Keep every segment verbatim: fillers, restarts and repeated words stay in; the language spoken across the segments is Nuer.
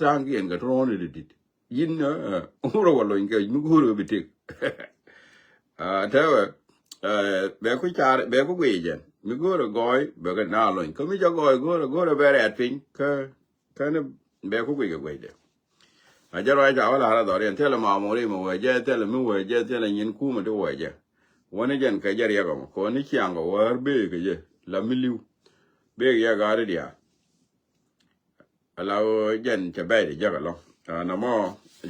Ta̱a̱ŋkiɛn kɛ tuɔɔni ti di̱t. Yi̱n, eh, wurɛ wä lony kɛ mi go̱o̱rɛ bi tëk. Ah, tɛwɛ, eh, bɛ ku car, bɛ ku guiy jɛn. Mi go̱o̱rɛ gɔɔy, bɛ kɛ na lony. Kä mi ca gɔɔy go̱o̱rɛ, go̱o̱rɛ bɛ rɛɛt piny. Kä, kä ni bɛ ku guiy kɛ guiy dɛ. A jɛ ruac ca wä la̱r a dhɔriɛn, thilɛ mamuri mi wee jɛ, thilɛ mi wee jɛ, thilɛ nyin kumɛ ti wee jɛ. Wäni jɛn kɛ jɛ riɛk ɛmɔ, kɔni ciaŋ kɛ wäär bee kɛ jɛ, la mi li̱w. Bee kɛ jɛ gaari diaal. Ala ɣöö jɛn cɛ bɛy ti jäk ɛlɔ̱ŋ. Ah, nɔmɔ,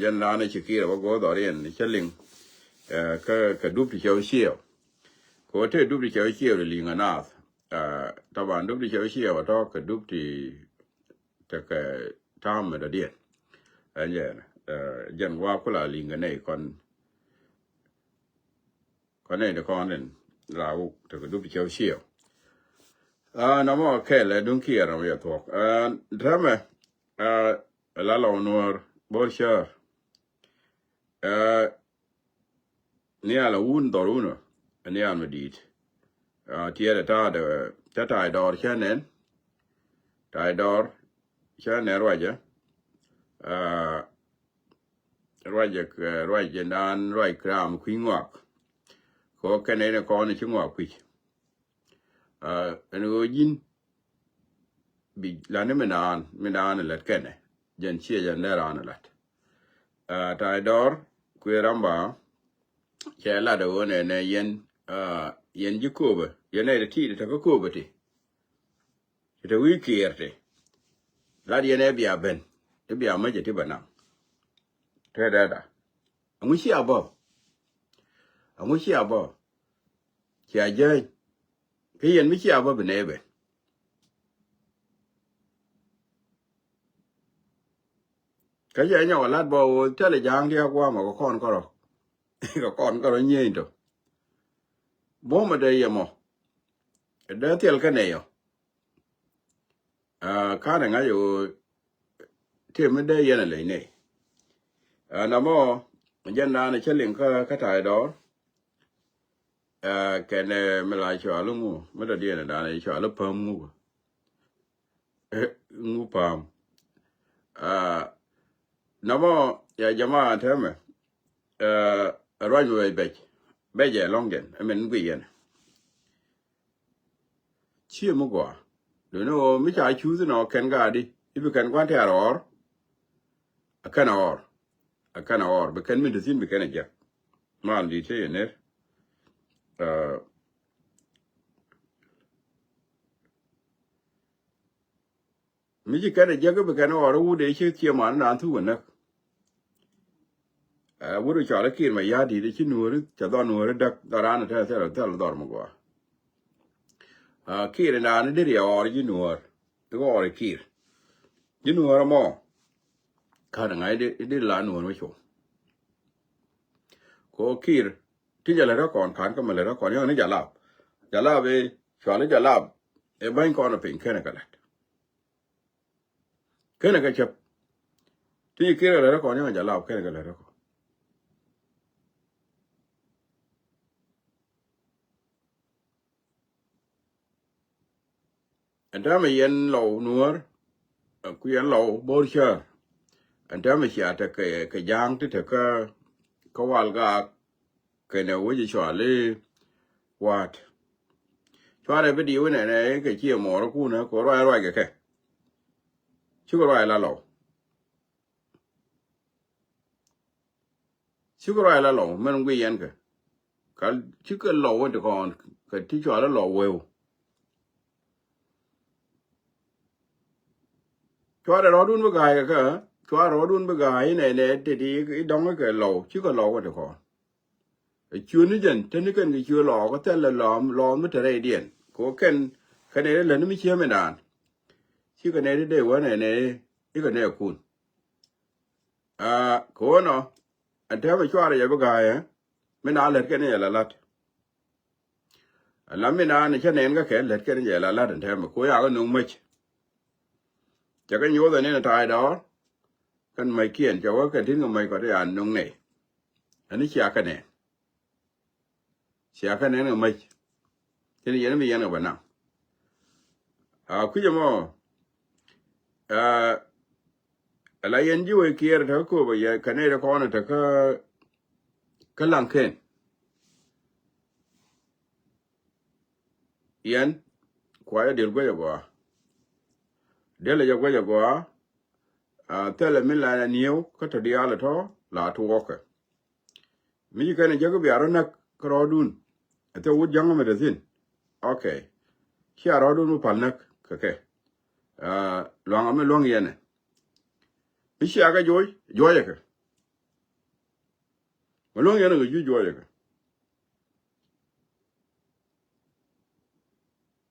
jɛn raan ɛ ci kiir ɛ bä go̱o̱r dhɔriɛn cä liŋ. Eh, kä, kä dup ti cɛ wä ciɛɛw. Kɛ ɣöö tëë dup ti cɛ wä ciɛɛw ti liŋ ɛ naath. Ah, taban dup ti cɛ wä ciɛɛw ɛ tɔ̱ kɛ dup ti tekɛ ta̱a̱m mi dɔ̱diɛn. Ɛn jɛn, eh, jɛn gua̱a̱p kula liŋ kɛ nɛy kɔn. Kɔn nɛy ti kɔn in la wuk tekɛ dup ti cɛ wä ciɛɛw. Ah, nɔmɔ kɛl ɛ duŋ kiɛɛr nɔmɔ yɛ thuɔ̱k. Ah, täämɛ, ah, la lɔw nuɔ̱ɔ̱r bo̱r cäär. Ah, nial a wun dhɔr wunɔ, nial mi di̱i̱t. Ah, tiɛɛdɛ ta̱a̱dɛ, cä ta̱a̱c dɔɔr cä nɛn. Ta̱a̱c dɔɔr cä nɛn ruacɛ. Ah, ruacɛ, eh, ruacɛ naan ruac kram kui̱ ŋuak. Kɛ ɣöö kɛnɛ ni kɔn ci ŋuak kui̱. Ah, ɛn ɣöö ji̱n bi lani mi naan, mi naan lät kɛnɛ. Jɛn ciɛ jɛn lɛ raan lät. Ah, ta̱a̱c dɔɔr kuëë ramba cɛ lat ɣöö nɛ, nɛ yɛn, ah, yɛn ji̱ kööbä, yɛn nɛ ti ti tekɛ kööbä ti. Ti te wi̱i̱ kiɛɛr ti. Lat yɛn ɛ bia ben. Ɛ bia mäcɛ ti bɛ naŋ. Te dɛda. Ɛŋu cia bä? Ɛŋu cia bä? Cia jäny. Kä yɛn mi cia bä bi nɛ ben. Kä cɛ nyɔk ɛ lat bä ɣöö thilɛ ja̱a̱ŋ ti a gua̱a̱mɛ kɛ kɔn kärɔ. Kɛ kɔn kärɔ nyieny tɔ. Buɔ̱mɛ dee yɛ mɔ. Dee thil kä nɛy ɔ. Ah, kanɛ ŋa̱c ɣöö tëë mi dee yɛn a leny nɛy. Ah, namɔ, jɛn naan cä liŋ kä, kä ta̱a̱c dɔɔr. Ah, kɛn, eh, mi la cɔal iŋu, mi dɔ̱diɛn naan cɔal ipäm ŋu. Eh, ŋu päm. Ah, namɔ, ya jama tɛmɛ. Ah, ruac mi bɛc bɛc. Bɛc ɛ lɔŋ jɛn, I mean, gui yɛn. Ciɛ mi gɔaa. Duundɛ ɣöö mi ca cuuth inɔ kɛn gaadi i̱ bi kɛn gua̱n tɛ̈r ɣɔr. A kɛn a ɣɔr. A kɛn a ɣɔr bi kɛn mi te thi̱n bi kɛn a jiäk. Mal di̱t cä yɛ ner. Ah, mi ci kɛn a jiäk i̱ bi kɛn a ɣɔr i̱ wut ëë ci ciɛ man inaan thuk ɛ näk. Ɛ wut ɛ cɔal i̱ Kiir Mayardit i̱ ci nuääri cɛ dhɔr nuääri däk dhɔr an ɛ tɛ̈th thil thil dhɔr mi gɔaa. Ɛ Kiir inaan i̱ deri ɛ ɣɔr ji̱ nuäär i̱ ɣɔr i̱ Kiir ji̱ nuäär ɛmɔ. Ka̱n ɛ ŋa̱c i̱ deri la nuäär mi cuɔ̱ŋ. Ko Kiir ti jɛ lät ɛ kɔn ka̱n kä mi lät ɛ kɔn yɔ̱ŋ ni Jalap. Jalap i̱ cɔal i̱ Jalap i̱ bäny kɔn ɛ piny kenɛ kɛ lät. Kenɛ kɛ cäp. Ti ci Kiir kɛ lät ɛ kɔn yɔ̱ŋ Jalap kenɛ kɛ lät ɛ kɔn. Ɛn täämɛ yɛn lɔw nuäär, ɛ, ku yɛn lɔw bo̱r cäär. Ɛn täämɛ cia tekɛ kɛ ja̱a̱ŋ ti tekä kä wal gaak kɛnɛ wec cɔal i̱ wa̱a̱t. Cuarɛ bi diw inɛnɛ kɛ ciɛ muɔɔrikun ɛ kɛ ruac ruac kɛ kɛ. Cikɛ ruac la lɔw. Cikɛ ruac la lɔw mɛn gui yɛn kɛ. Ka cikɛ lɔw wä ti kɔn kɛ ti cuarɛ lɔw weu. Cuarɛ rɔɔdun bi ga̱a̱c kɛ kä cuarɛ rɔɔdun bi ga̱a̱c inɛnɛ teti i̱ dɔ̱ŋ kɛ lɔw cikɛ lɔw wä ti kɔn. Ɛ ciötni jɛn teni kɛn kɛ ciöt lɔɔk kä thɛl lɛ lɔɔm lɔɔm mi te rɛydiɛn kɛ wä kɛn kɛ nɛy ti lätni mi ciee mindan. Cikɛ nɛy ti dee wä nɛnɛ ikɛ nɛɛkun. Aa, kɛ wä nɔ ɛn tɛmɛ cuarɛ jɛ bi ga̱a̱cɛ mindan lät kɛn jɛ la la̱t. Ala mindan cä nɛn kä kɛ lät kɛn jɛ la la̱t ɛn tɛmɛ kɛ wä yakä nuŋ mäc. Cɛ kɛ nyoth ɛn in ɛ ta̱a̱c dɔɔr kɛn mäckiɛn cɛ wä kɛn tin kɛ mäc kɔt i̱ an nuŋ nɛy. Ɛn i̱ cia kɛ nɛn. Cia kɛ nɛn kɛ mäc. Tin yɛn mi yɛn kɛ bɛ naŋ. A kui̱c ɛmɔ, a, Ala yɛn ji̱ wee kiɛɛr te kä kööbä yɛ kɛ nɛy ti kɔn te kä, kä Laŋkɛn. Yɛn kuayä diɛl guɛc agɔaa. Diɛl jɛ guɛc agɔaa. Thilɛ min la nieu kä tɔ diaal tɔ la tuɔɔkɛ. Mi ci kɛn jek bia rɔ näk kä rɔɔdun. Ɛ thil wut ja̱ŋ mi te thi̱n. Ok. Cia rɔɔdun mi pal näk kɛ kɛ. Luaŋ mi luäŋ yɛn ɛ. Mi cia kɛ juɔc, juɔc ɛ kɛ. Mi luäŋ yɛn ɛ kɛ juc juɔc ɛ kɛ.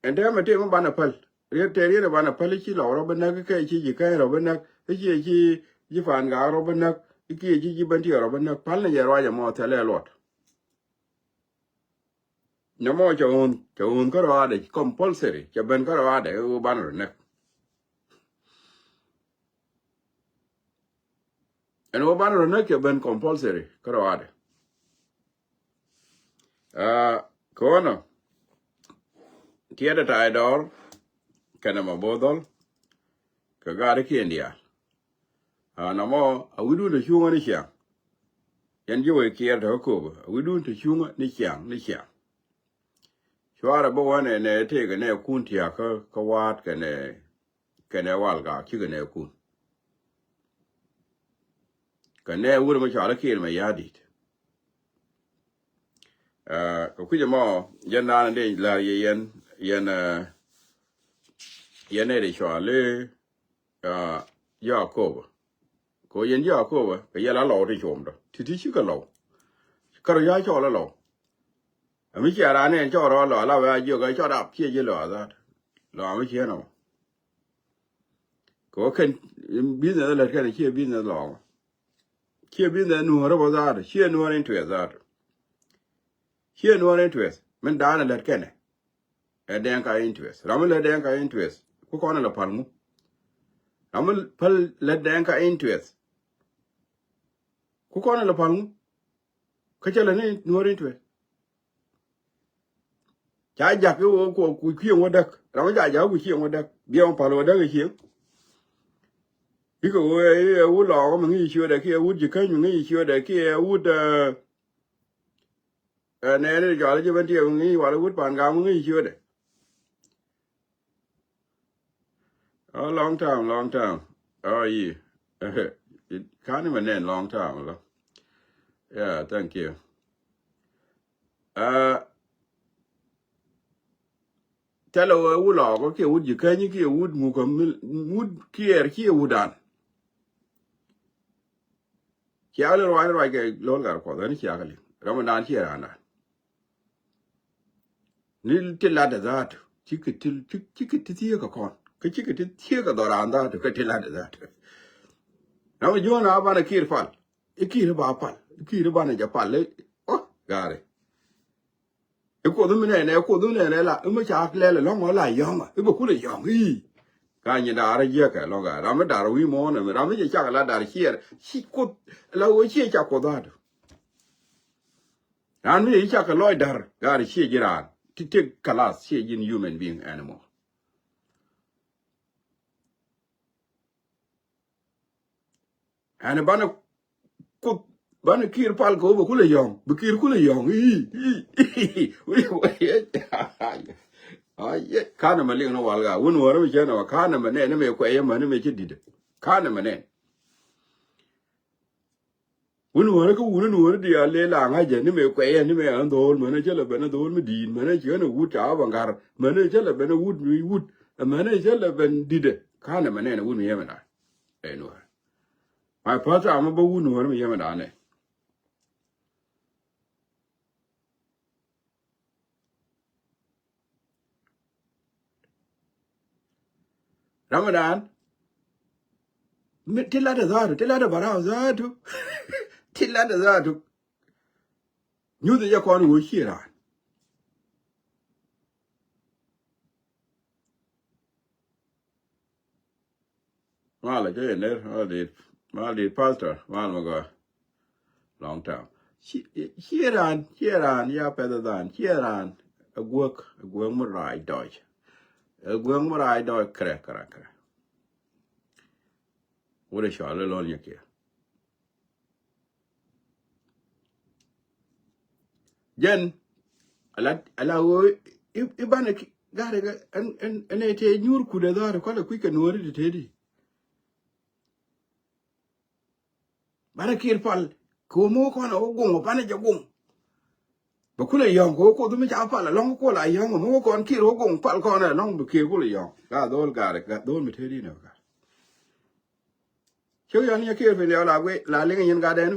Ɛn tɛmɛ tëë mi banɛ päl. Riet tëë riet ɛ banɛ päl i̱ ci lɔk rɔ bi näk, i̱ kɛ ci ji̱ käny rɔ bi näk, i̱ ci ci ji̱ pa̱a̱n gaak rɔ bi näk, i̱ kiɛ ci ji̱ bän tiɛɛk rɔ bi näk. Päl ni jɛ ruac ɛmɔ thilɛ luɔt. Nɔmɔ cɛ ɣöön, cɛ ɣöön kä rɔaadɛ compulsory, cɛ ben kä rɔaadɛ i̱ ɣöö banɛ rɔ näk. Ɛn ɣöö banɛ rɔ näk cɛ ben compulsory kä rɔaadɛ. Aa, kɛ ɣöö nɔ tiɛɛdɛ ta̱a̱ dɔɔr kɛnɛ ma bo̱o̱th dhɔl kɛ gaarikiɛn diaal. Aa, nɔmɔ a wi̱dun te cuŋä ni ciaŋ. Yɛn ji̱ wee kiɛɛr te kä kööbä a wi̱dun te cuŋä ni ciaŋ ni ciaŋ. Cuarɛ bä wänɛ nɛ tëëkɛ nɛ kun tia̱a̱ kä, kä wa̱a̱t kɛnɛ, kɛnɛ wal gaak cikɛ nɛ kun. Kɛ nɛ wurɛ mi cɔal i̱ Kiir Mayardit. Aa, kɛ kui̱c ɛmɔ jɛn daanɛ dee la̱r yɛ yɛn, yɛn, aa, yɛn nɛ dee cɔal i̱, aa, Jakoba. Kɛ ɣöö yɛn Jakoba kɛ yɛl a lɔw ti cuɔmdɔ ti̱ti̱ cikɛ lɔw. Kärɔ ya̱ cɔl a lɔw. Ɛ mi cia raan ɛn cɔl rɔ lɔ ala wee a jiök ɛ cɔl rap ciɛ ji̱ lɔ a dhat. Lɔ a mi ciɛ nɔ. Kɛ wä kɛn business lät kɛn ciɛ business lɔ. Ciɛ business nuɔ̱ɔ̱r bä dhat ciɛ nuɔ̱ɔ̱r in tuɛth dhat. Ciɛ nuɔ̱ɔ̱r in tuɛth min da̱a̱n lät kɛnɛ. Ɛ Dɛŋka in tuɛth ram mi lät Dɛŋka in tuɛth ku kɔn lɛ pal ŋu. Ram mi päl lät Dɛŋka in tuɛth. Ku kɔn lɛ pal ŋu. Kä cä lɛ ni nuɔ̱ɔ̱r in tuɛth. Ca jak i̱ wä ku, ku cieŋ wä däk. Ram ca jak ku cieŋ wä däk. Biɛ wä pal wä däk i̱ cieŋ. Bikɛ wä ɛ wut lɔɔk mi ŋi̱i̱c ciötdɛ kiɛ wut ji̱ käny mi ŋi̱i̱c ciötdɛ kiɛ wut, ɛ, ɛ, nɛɛni jɔal ji̱ ben tiɛɛk mi ŋi̱i̱c wal wut pan gam mi ŋi̱i̱c ciötdɛ. Oh, long time, long time. How are you? It kind of a name, long time, lɔ. Yeah, thank you. Uh, tell her who log, okay, would you can you get wood muka mil wood kier here wood an. Kiali rwai rwai ke lol gar ko dan kiali. Ramadan kier anda. Ni ti ladɛ dhaatu cikɛ ti, cikɛ ti thieekä kɔn kä cikɛ ti thieekä dhɔran dhaatu kä ti ladɛ dhaatu. Namɛ juɔ̱n a banɛ kiir pal i̱ kiir i̱ ba pal i̱ kiir i̱ banɛ jɛ pal i̱ ɔ gaari. I̱ kuoth mi nɛnɛ i̱ kuoth mi nɛnɛ la i̱ mi ca lɛl ilɔ̱ŋ ɔ la yɔ̱ŋä i̱ bɛ kulɛ yɔ̱ŋ i̱. Ka nyi da̱a̱r jiäkɛ lɔ̱ŋ gaari ram mi da̱r wi̱i̱ muɔ̱ɔ̱n ɛmɛ ram mi cɛ cak la da̱r ciɛɛr ci kuoth la ɣöö ciɛ ca kuoth dhaatu. Raan mi cakɛ lɔc da̱r gaari ciɛ ji̱ raan ti tek kalath ciɛ ji̱n human being anymore. Ɛn banɛ kuth banɛ kiir pal kɛ wä bɛ kulɛ yɔ̱ŋ bi kiir kulɛ yɔ̱ŋ i̱ i̱ i̱ i̱. Kanɛ mɛ liŋ ni wal gaa wun wärä mi cɛ nɛ wä kanɛ mɛ nɛn ni mɛ kuɛyɛ mɛ ni mɛ cɛ di̱t. Kanɛ mɛ nɛn. Wun wärä kä wun wärä diaal lɛ la ŋa̱cä ni mɛ kuɛyɛ ni mɛ ɣän dho̱o̱l mänä cä lɛ ben ɛ dho̱o̱l mi di̱i̱t mänä ci ɣän ɛ wut ca ɣä bä ŋa̱r mänä cä lɛ ben ɛ wut mi wut ɛ mänä cä lɛ ben di̱t ɛ. Ka̱n ɛ mɛ nɛn ɛ wut mi yɛmɛ da̱a̱n. Ɛ nuäär. My first time bä wun wärä mi yɛmɛ da̱a̱n ɛ. Ramadan mi ti latdɛ dhaatu ti latdɛ barau dhaatu. Ti latdɛ dhaatu. Nyuth jɛ kɔn wee ciɛ raan. Mal a jɛ ner mal dit mal dit pastor mal ma gɔa. Long time. Ciɛ raan ciɛ raan ya pɛth dhan ciɛ raan. A guäk a guäk mi rac dɔc. A guäk mi rac dɔc kɛrɛ kɛrɛ kɛrɛ. Wut ɛ cɔal i̱ Lɔl Nyakiɛɛr. Jɛn ala, ala ɣöö i̱, i̱ banɛ ki garɛ kɛ ɛn, ɛn, ɛn ɛ tëë nyuur kut ɛ dhɔr kɔlɛ kui̱ kɛ nuɔ̱ɔ̱ri ti tëëdi. Banɛ Kiir pal kɛ ɣöö mi wä kɔn ɛ wä guŋ ɛ banɛ jɛ guŋ. Bɛ kulɛ yɔ̱ŋ kɛ ɣöö Kuoth mi ca pal ɛlɔ̱ŋ kulɛ yɔ̱ŋ, mi wä kɔn Kiir wä guŋ pal kɔn ɛlɔ̱ŋ bɛ Kiir kulɛ yɔ̱ŋ. Ka dho̱l garɛ, ka dho̱l mi tëëdi nɛ kar. Cä wi̱i̱ ɣän nyɛ kiɛɛr piny diaal la guic la liŋ nyin gatdɛn.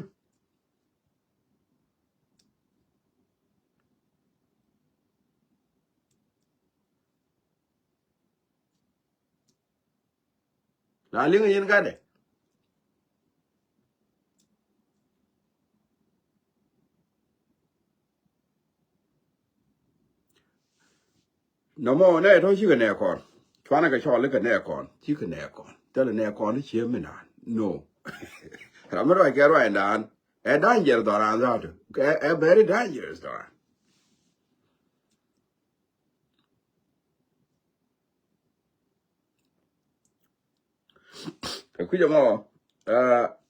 La liŋ nyin gatdɛ. Nɔmɔ nɛ tɔ̱ cikɛ nɛ kɔn. Cuanɛ kɛ cɔl ikɛ nɛ kɔn. Cikɛ nɛ kɔn. Thilɛ nɛ kɔn i̱ cie mi naan. No. Ram mi ruac kɛ ruac naan. Ɛ dangerous dhɔran dhatu. Ɛ, ɛ very dangerous dhɔran. Kɛ kui̱c ɛmɔ, ɛ,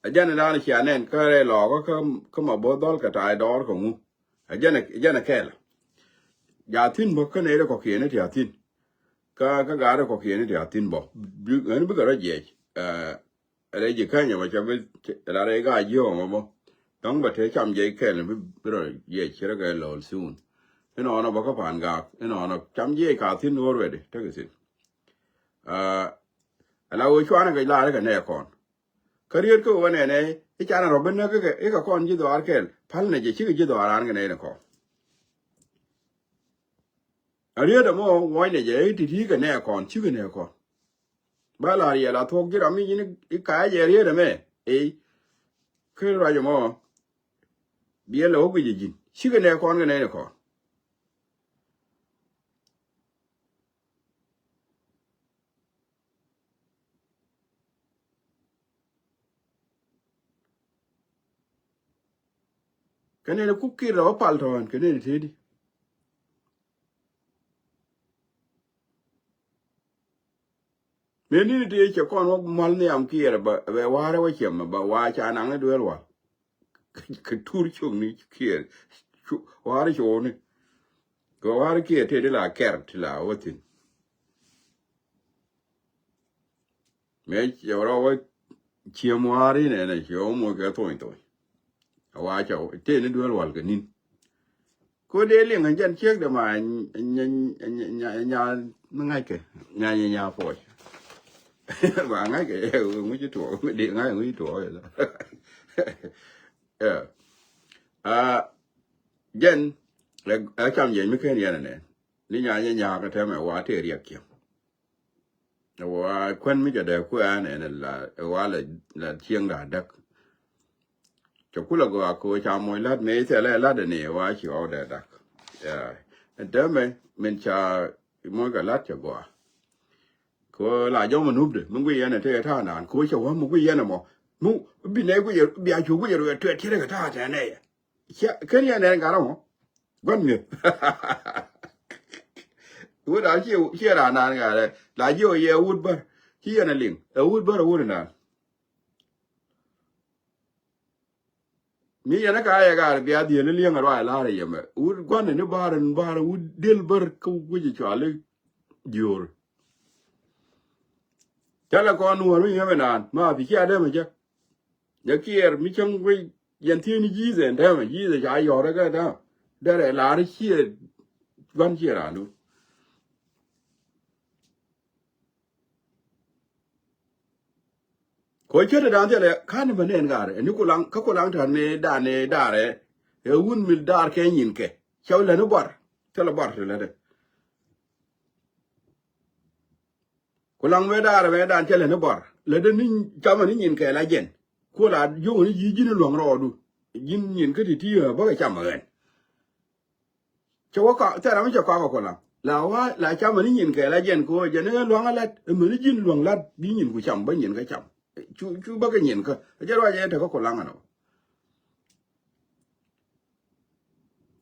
ɛ jɛn in raan cia nɛn kä rɛy lɔɔkä kä, kä ma bo̱o̱th dhɔl kɛ ta̱a̱ dɔɔr kɛ ŋu. Ɛ jɛn ɛ, ɛ jɛn ɛ kɛl. Ja thi̱n bä kä nɛy rɛ kɔ̱kiɛn ni ti a thi̱n. Kä, kä gaat rɛ kɔ̱kiɛn ni ti a thi̱n bä. Bi, ɣän bikɛ rɔ jiɛc. Ɛ, rɛy ji̱ Kenya bä ca bi, la rɛy gaat ji̱ ɣɔmɔ bä. Dɔ̱ŋ bä te cam jiɛc kɛl bi, bi rɔ jiɛc ci rɛ kɛ lo̱l soon. Inɔnɔ bä kä pa̱a̱n gaak. Inɔnɔ cam jiɛc ka thi̱n already. Tekɛ thi̱n. Aa, ala ɣöö cuanɛ kɛ la̱r kɛ nɛ kɔn. Kä riet kä ɣöö nɛnɛ i̱ canɛ rɔ bi näk ikɛ, ikɛ kɔn ji̱ dhɔaar kɛl. Päl nɛ jɛ cikɛ ji̱ dhɔaar raan kɛ nɛy ni kɔn. A riet ɛmɔ wuɔ̱cnɛ jɛ i̱ ti̱ti̱ kɛ nɛ kɔn, cikɛ nɛ kɔn. Ba la̱r yɛ la thuɔ̱k ji̱ ram mi ji̱n i̱ ka̱a̱c jɛ riet ɛmɛ. Ëë. Kä ruac ɛmɔ biɛ lɛ wä guic ɛ ji̱n. Cikɛ nɛ kɔn kɛ nɛy ni kɔn. Kɛ nɛn ɛ kuk Kiir rɔ pal tɔ̱ɔ̱n kɛ nɛn ɛ tëëdi. Mëë ni̱n ti cɛ kɔn wä mal nhiam Kiir bɛ, bɛ wa̱a̱rɛ wä ciɛm bɛ wa̱a̱ ca naŋ ni duel wal. Kɛ tur cok ni Kiir. Cu-, wa̱a̱rɛ cok ni. Kɛ wa̱a̱rɛ Kiir tëëdi la kɛr ti la wä thi̱n. Mëë cɛ rɔ wä ciɛm wa̱a̱ri nɛnɛ cɛ wä moc kɛ thony thony. A wa ca tëë ni duel wal kɛ ni̱n. Ko dee liŋ a jɛn ciek de ma nya, nya, nya, nya, nya, nya, nya, nya, nya, nya puɔc. Ba ŋa̱ckɛ ŋuci tuɔɔk, mi dee ŋa̱ckɛ ŋuci tuɔɔk. Yeah. Ah, jɛn, ɛ, ɛ cam jɛn mi ken yɛn ɛnɛ. Ni nya, nya, nya, kɛ tɛmɛ wa tëë riɛk kiɛm. Wa kuän mi jɛ dee kuɛ an ɛn la, wa la, la cieŋ da däk. Cɛ kulɛ gɔaa ko ca moc lat mëë thilɛ lat ni wa ci ɣɔw dee däk. Yeah. Ɛn täämɛ min ca moc kɛ lat cɛ gɔaa. Ko la jɔm nup de mi guic yɛn ɛ tëë ta̱a̱ naan ko cɛ wä mi guic yɛn ɛmɔ. Mi bi nɛ guic yɛ, bia cu guic yɛ ruɛ tuɛ tiɛt kɛ ta̱a̱ tɛnɛ yɛ. Cia ken yɛn ɛn garä mɔ. Gua̱n mi̱eth. Wut a cie, cie raan naan ŋa̱a̱rɛ. La jiɛ wä yɛ wut bär. Ci yɛn a liŋ. Ɛ wut bär a wut naan. Mi yɛn a ka yɛ ŋa̱a̱r bia dhiel ni liɛŋ a ruac la̱r a yɛmɛ. Wut gua̱n ni bär in bär wut diel bär kä wut guic cuali jiöör. Ca lɛ kɔn nuɔ̱ɔ̱r mi yɛmɛ naan. Ma pi cia dämɛ jɛ. Jɛ kiɛɛr mi cäŋ guic yɛn thiec ni Jesus ɛn täämɛ, Jesus ca yɔ̱rɛ kɛ täämɛ. Derɛ la̱r ciɛ gua̱n ciɛ raandu. Ko ce̱t dan thilɛ ka̱n bä nɛn garɛ ni kulaŋ kä kulaŋ tɛn ni dan ni darɛ. Ɛ wun mi dar kɛ nyin kɛ cɛw lɛ ni buar. Thilɛ buar ti lɛ dɛ. Ku laŋ mëë da̱a̱r mëë da̱a̱n cä lɛ ni bɔr lɛ dee ni camɛ ni nyin kɛ la jɛn. Ku la jiök ni ji̱ ji̱n luäŋ rɔɔdu ji̱n nyin kä ti ti ɣä bäkɛ camɛ ɣɛn. Cɛ wä kɔak thɛɛr ram mi cɛ kɔak ɛ ku laŋ la wa la camɛ ni nyin kɛ la jɛn kɛ ɣöö jɛn ni ɣä luäŋ ɛ lat ɛmɛ ni ji̱n luäŋ lat bi nyin ku cam bä nyin kä cam. Cu cu bäkɛ nyin kä ɛ jɛ ruac ɛ tekɛ ku laŋ ɛn ɔ.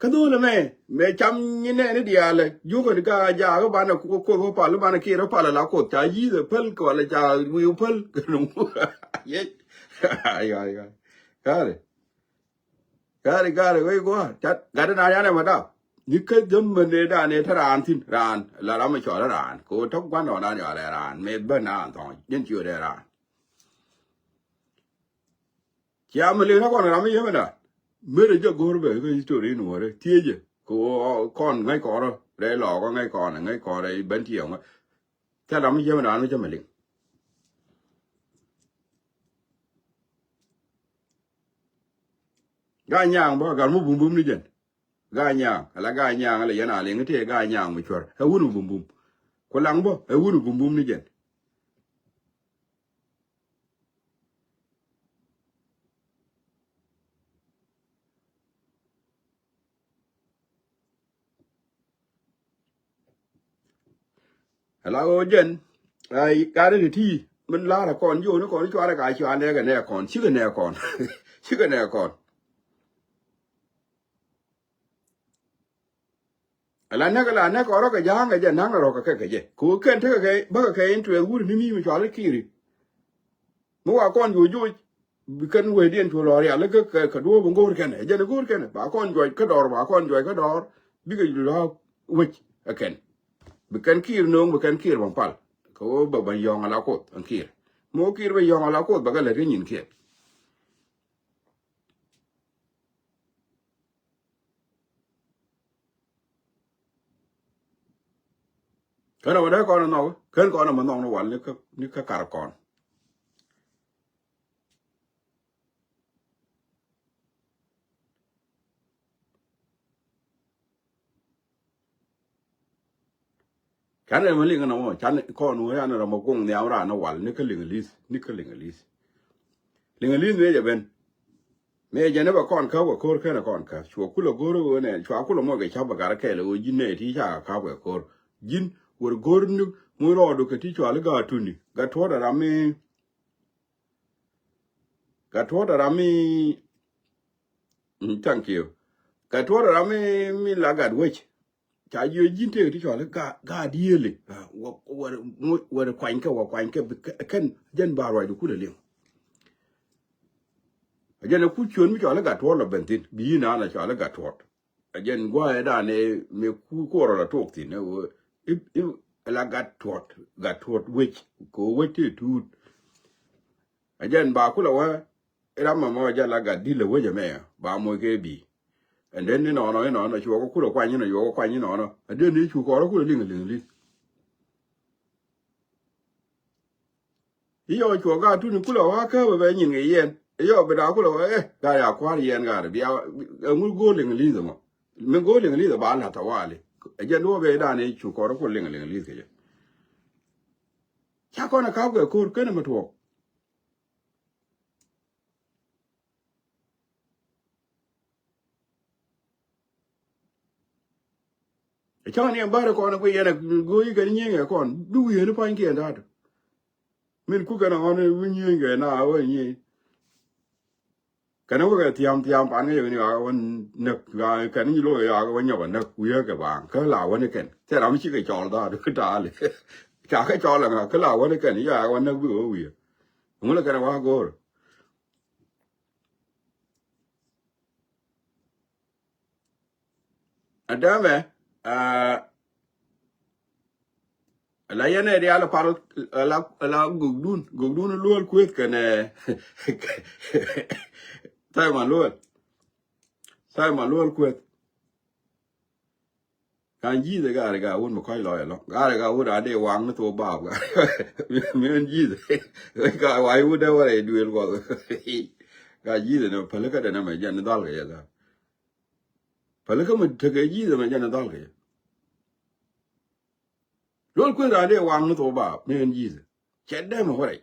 Kä dho̱l ɛmɛ mɛ cam nyi nɛɛni diaalɛ. Jukä ni ka jaak banɛ Kuoth, Kuoth wä pal, banɛ Kiir wä pal ala Kuoth, ca Ji̱thɛ päl kɛ walɛ ca wi̱i̱ päl kɛ nuŋ. Yec. Ay, ay, ay. Kari. Kari, kari, wei gua̱a̱r. Gat, gat na yanɛ ma dap. Ni kä jämɛ ni dan ni te raan thi̱n, raan la ram mi cɔl raan. Ko tɔk gua̱n nɔ na yɔl raan. Mɛ bä na thɔŋ. Jin ciö dɛ raan. Cia mi liŋ na kɔn ram mi yemɛ dan. Mɛrɛ jɛ go̱r bɛ kä history in wärɛ. Thiecɛ. Ko kɔn ŋäc kɔrɔ. Rɛ lɔɔkɔ ŋäc kɔn, ŋäc kɔrɛ ben tiɛŋ. Thil ram mi yemɛ dan mi cä mi liŋ. Gaa nyaŋ bä gal mi bumbum ni jɛn. Gaa nyaŋ ala gaa nyaŋ ala yɛn a liŋ ti gaa nyaŋ mi cuɛr ɛ wun mi bumbum. Ku laŋ bä ɛ wun mi bumbum ni jɛn. Ala ɣöö jɛn ay gat ri ti ti min la̱rä kɔn ji̱ ɣöö ni kɔn cuarɛ ka cuarɛ kɛ nɛ kɔn cikɛ nɛ kɔn. Cikɛ nɛ kɔn. Ala näk ala näk ɔ rɔ kɛ ja̱a̱ŋ kɛ jɛ na̱ŋ rɔ kɛ kɛ kɛ jɛ kɛ ɣöö kɛn tekɛ kɛ bäkɛ kɛ in tuɛth wur ni mi mi cuarɛ Kiir. Mi wa kɔn juɔc juɔc bi kɛn wecdiɛn cu lɔ rial kä kɛ duɔ̱ɔ̱p in go̱o̱r kɛnɛ jɛn in go̱o̱r kɛnɛ ba kɔn juɔc kä dɔɔr ba kɔn juɔc kä dɔɔr. Bikɛ lɔ wec ɛ kɛn bi kɛn Kiir no̱o̱ŋ bi kɛn Kiir ban pal. Kɛ ɣöö bɛ ban yɔ̱ŋ ala Kuoth ɛn Kiir mi wä Kiir bɛ yɔ̱ŋ ala Kuoth bɛ kɛ lät kä nyin kiɛn. Kɛn ɛ wä dee kɔn ɛ nhɔk kɛn kɔn ɛ mɛ nhɔk ni wal ni kä ni kä kar kɔn. Can ɛmɛ liŋ ɛn ɛmɔ can kɔn wä yan ram ɛ guŋ nhiam ran ɛ wal ni kä liŋ li̱th ni kä liŋ li̱th. Liŋ li̱th mëë jɛ ben. Mëë jɛ ni bɛ kɔn käp kɛ ko̱r kɛn ɛ kɔn käp cua kulɛ go̱r ɣöö nɛ cua kulɛ mɔc kɛ ca̱p ɛ gat kɛl ɣöö ji̱n nɛ ti ca kɛ käp kɛ ko̱r. Ji̱n wër go̱r ni muc rɔɔdu kɛ ti cual i̱ gat tuni gat tuɔ̱t ɛ ram mi. Gat tuɔ̱t ɛ ram mi. Mm, thank you. Gat tuɔ̱t ɛ ram mi mi la gat wec. Ca jiö ji̱n tëëk ti cɔal i̱ gaat, gaat yiëëli. Ah, wä, wä, wä kuanykɛ, wä kuanykɛ, bi kɛ, kɛn jɛn ba ruacdu kulɛ liŋ. A jɛn ɛ ku ciöön mi cɔal i̱ gat tuɔ̱t lɔ ben thi̱n, bi yi̱n an a cɔal i̱ gat tuɔ̱t. A jɛn gua̱a̱ ɛ dan ɛ mëë ku kuɔrɔ la tuɔɔk thi̱n, ɛ wä, i̱, i̱, la gat tuɔ̱t, gat tuɔ̱t wec, kɛ wec tëë tuut. A jɛn ba kulɛ wä, ram mɛ mɔ jɛ la gat di̱t lɛ wec ɛmɛ ba moc kɛ bi̱i̱. And then inɔnɔ inɔnɔ cuɔkɔ kulɛ kuany inɔ cuɔkɔ kuany inɔnɔ. A den i̱ cu kɔrɔ kulɛ liŋ liŋ li̱th. I̱ yɔ cuɔk gat tuni kulɛ wa kä bɛ bɛ nyin kɛ yɛn. I̱ yɔ bi da kulɛ wa ɛ gat ya kua̱r yɛn gat bia ɛŋu go̱o̱r liŋ li̱th ɛmɔ. Mi go̱o̱r liŋ li̱th ɛ ba la̱t tawali. Ɛ jɛn duɔ bɛ i̱ dan i̱ cu kɔrɔ kulɛ liŋ liŋ li̱th kɛ jɛ. Ca kɔn ɛ kap kɛ ko̱r kenɛ mi tuɔɔk. Cäŋ ni ɛn bäri kɔn kui̱ yɛn ɛ go̱o̱c kɛn nyiëëŋ ɛ kɔn bi wi̱i̱ ni pa̱nykiɛn da̱a̱du. Min kukɛn ɛ ɣɔn wi̱i̱ nyiëëŋ kɛ na ɣän nyiëëŋ. Kɛn wekɛ thiam thiam pan kä yɛ ni ɣakä wä näk ɣakä kɛn nyi lo̱k ɣakä wä nyɔk ɛ näk wi̱i̱ kɛ baaŋ kä la wä ni kɛn thil ram cikɛ cɔl da̱a̱du taali. Ca kɛ cɔl ɛ ŋa̱ kä la wä ni kɛn yɛ ɣakä wä näk bikɛ wä wi̱i̱. Ŋulɛ kɛn ɛ wä go̱o̱r. Adɛmɛ, ah, la yɛn ɛ diaal pal, la, la gogdun, gogdun luɔl kueth kɛnɛ, Simon luɔl, Simon luɔl kueth. Kan ji̱th ɛ gari ga wun mi kɔc lɔc ɛlɔ. Gari ga wun a dee waŋ ni thok bap ga. Mi wun ji̱th. Ka wac wun dee wara iduel kɔth. Ka ji̱th ɛn päli kä dɛn ɛmɛ jɛn ni dhal kɛ yɛ dhal. Päli kä mi tekɛ ji̱th ɛmɛ jɛn ni dhal kɛ yɛ. Luɔl kueth a dee waŋ ni thok bap mi wun ji̱th. Cɛ dee mɛ wara.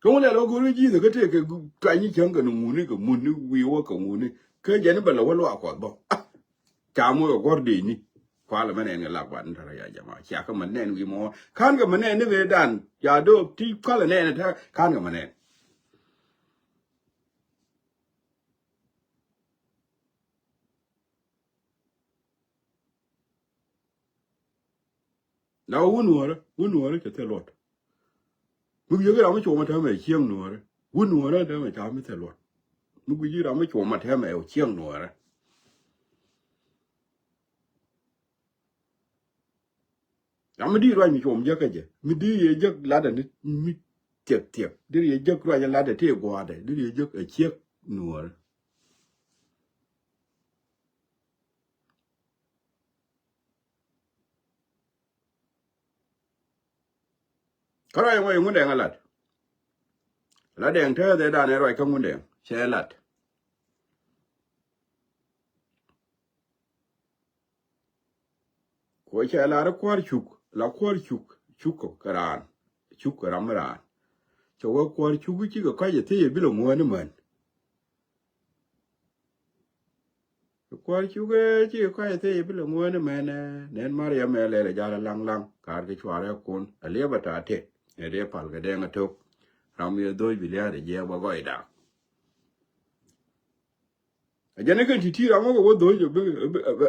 Kä ŋun lɛl wä go̱r kä ji̱th kä tëë kɛ tuany ni cäŋ kɛ ni ŋuni kɛ mun ni wi̱i̱ wä kɛ ŋuni. Kä jɛn ni bɛ lɛ wä luaak kuɔth bä. Ah, ca moc kɛ guɔ̱r dee ni. Kualɛ mɛ nɛn kɛ lak ban tɛrɛ ya jama. Cia kɛ mɛ nɛn wi̱i̱ mɔ. Kan kɛ mɛ nɛn ni bɛ dan. Ya do̱ ti kualɛ nɛn tɛ kan kɛ mɛ nɛn. Na wun nuɔrä, wun nuɔrä cɛ thil luɔt. Mi wi̱i̱ ram mi cuɔmä täämɛ cieŋ nuɔrä. Wun nuɔrä täämɛ ca mi thil luɔt. Mi wi̱i̱ ram mi cuɔmä täämɛ cieŋ nuɔrä. Ram mi di ruac mi cuɔm jek kä jɛ. Mi di yɛ jek latdɛ ni mi thiek thiek. Di yɛ jek ruac latdɛ tëë gua̱a̱tdɛ. Di yɛ jek ɛ ciek nuɔrä. Kä ruac ɛmɔ i̱ Ŋundɛŋ ɛ lat. Lat dɛŋ tääthɛ danɛ ruac kä Ŋundɛŋ cɛ lat. Kuɔ cɛ lar i̱ kua̱r cuk, la kua̱r cuk, cuk kɛ raan, cuk kɛ ram mi raan. Cɛ wee kua̱r cuk i̱ cikɛ kɔc ɛ thiec ɛ bilɛ ŋuäär ni män. Kua̱r cukɛ ci kɔc thiec bi lɛ ŋuäär ni mɛnɛ. Nɛn Mariam ɛ lɛl ɛ jal ɛ laŋ laŋ kaar kɛ cuarɛ kun ɛ liɛp ɛ ta̱a̱ tëk. Ɛ dee pal kɛ dɛŋ ɛ tok. Ram yɛ dhoc bi lia̱a̱t ɛ jiɛk bä gɔy daak. Ɛ jɛn ɛ kɛn ti̱ti̱ ram ɛ kɛ wä dhoc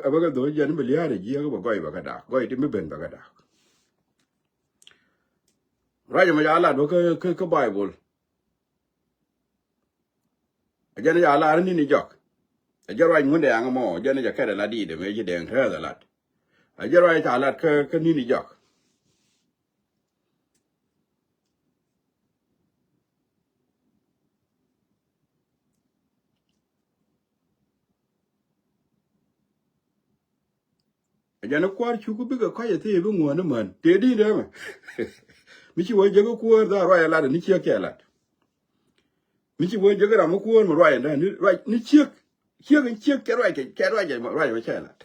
ɛ bä kɛ dhoc jɛn bi lia̱a̱t ɛ jiɛk bä gɔy bä kɛ daak. Gɔy ti mi ben bä kɛ daak. Ruac ɛmɔ ca lat bä kä, kä, kä Baibol. Ɛ jɛn ca lar ni̱ni jɔk. Ɛ jɛ ruac Ŋundɛŋ ɛmɔ, ɛ jɛn ca kɛt ɛ lat di̱i̱t ɛmɛ ci dɛŋ tɛth ɛ lat. Ɛ jɛ ruac ca lat kä, kä ni̱ni jɔk. Ɛ jɛn kua̱r cuk bikɛ kɔc ɛ thiec bi ŋuäär ni män. Tëë di̱i̱t ɛmɛ. Mi ci wä jek kuäär dha ruac ɛ lat ni ciek cɛ lat. Mi ci wä jek ram mi kuäär mi ruac ɛn dä ni ruac ni ciek. Ciek in ciek cɛ ruac kɛ, cɛ ruac kɛ ruac mɛ cɛ lat.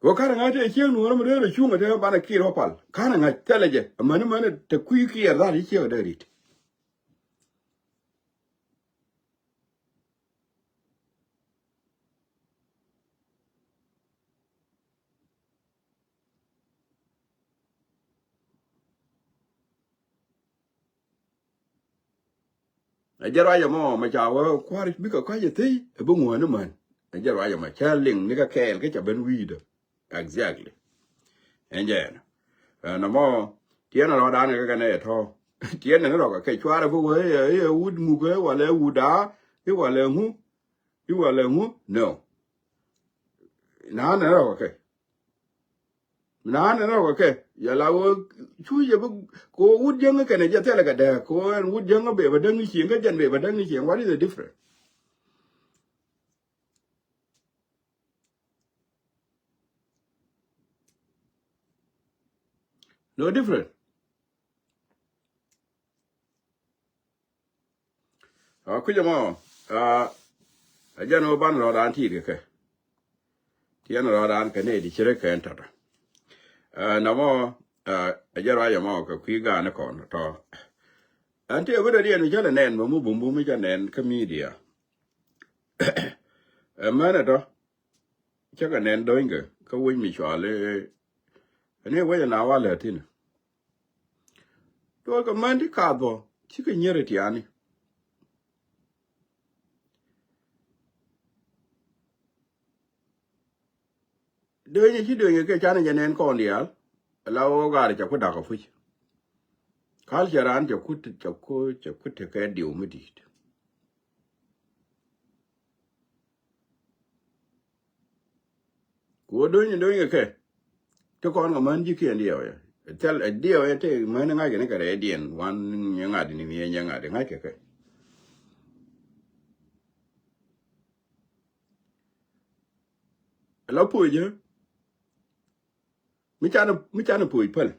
Kɛ karɛ ŋa̱c tëë ciek nuɔ̱ɔ̱rä mi rɛl ɛ cuŋ ɛ tëë banɛ kiɛɛr wä pal. Karɛ ŋa̱c thɛlɛ jɛ. Amäni mäni te kui̱ kiɛɛr dhan i̱ ciek ɛ dee ri̱t. Ɛ jɛ ruac ɛmɔ mɛ ca wä kua̱r bikɛ kɔc ɛ thiec ɛ bi ŋuäär ni män. Ɛ jɛ ruac ɛmɔ cä liŋ ni kɛ kɛɛl kä ca ben wi̱i̱dä. Exactly. Ɛn jɛ ɛn. Ɛn ɛmɔ tiɛn ɛ rɔɔdan kɛ kɛn ɛ tɔ̱. Tiɛn ɛ ni rɔk kɛ cuarɛ bi wee ɛ, ɛ wut muk ɛ walɛ wut aa i̱ walɛ ŋu. I̱ walɛ ŋu? No. Naan ɛ rɔk kɛ. Naan ɛ rɔk kɛ. Yɛ la wä cu yɛ bi ko wut jäŋ kɛnɛ jɛ thilɛ kɛ dääk ko ɛn wut jäŋ bɛ bɛ däŋ ni cieŋ kä jɛn bɛ bɛ däŋ ni cieŋ. What is the difference? No different. A kui̱c ɛmɔ a jɛn ɣöö ban rɔɔdan ti̱i̱t kɛ kɛ. Tiɛn rɔɔdan kɛ nɛy ti ci rɛ kɛn tɔ̱tɔ̱. Ɛ nɔmɔ ɛ jɛn ruac ɛmɔ kɛ kui̱ ga̱a̱n kɔn tɔ̱. Ɛn ti ɛ bi dɔ̱diɛn mi cä lɛ nɛn mɛ mi bumbum mi cä nɛn kä media. Ɛ mɛn ɛ tɔ̱. Cä kɛ nɛn do̱nykɛ kä wec mi cual i̱ ni wec ɛ na walɛ thi̱n. Duɔl kɛ män ti kath bɔ cikɛ nyier ɛ tiani. Döönyɛ ci döönyɛ kɛ canɛ jɛ nɛn kɔn diaal. Ala wä gaar cɛ ku da̱k ɛ puc. Culture an cɛ ku, cɛ ku, cɛ ku tekɛ diw mi di̱i̱t. Ku wä do̱ny do̱ny kɛ kɛ ti kɔn kɛ män ji̱kiɛn diɛw yɛ. Thil ɛ diɛw yɛ ti män ŋa̱c kɛ ni kɛ rɛydiɛn wan nyɛ ŋa̱t ni miɛ nyɛ ŋa̱t ŋa̱c kɛ kɛ. La puɔ̱c jɛ mi canɛ, mi canɛ puɔ̱c päl.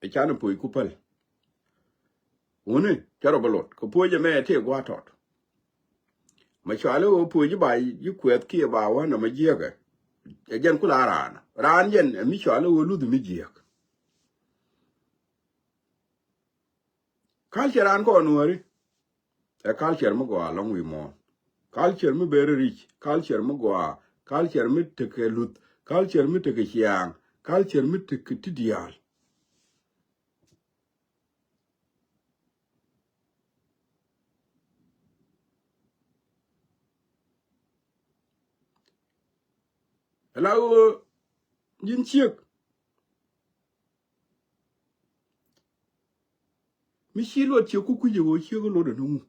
Ɛ canɛ puɔ̱c ku päl. Wuni cä rɔ bä luɔt kɛ puɔ̱c ɛmɛ tëë gua̱a̱r tɔt. Ma cuali ɣöö puɔ̱c ji̱ ba ji̱ kuɛth kiɛ ba wä nɔmɔ jiääkɛ. Ɛ jɛn ku la raan raan jɛn ɛ mi cuali ɣöö luth mi jiääk. Culture raan kɔn nuääri. Ɛ culture mi gɔaa lɔŋ wi̱i̱ muɔ̱ɔ̱n. Culture mi beri ric. Culture mi gɔaa. Culture mi tekɛ luth. Culture mi tekɛ ciaaŋ. Culture mi tekɛ ti diaal. Ala ɣöö ji̱n ciek. Mi ci luɔt ciek ku kui̱c ɛ ɣöö ciek ɛ luɔt ɛ ni ŋu.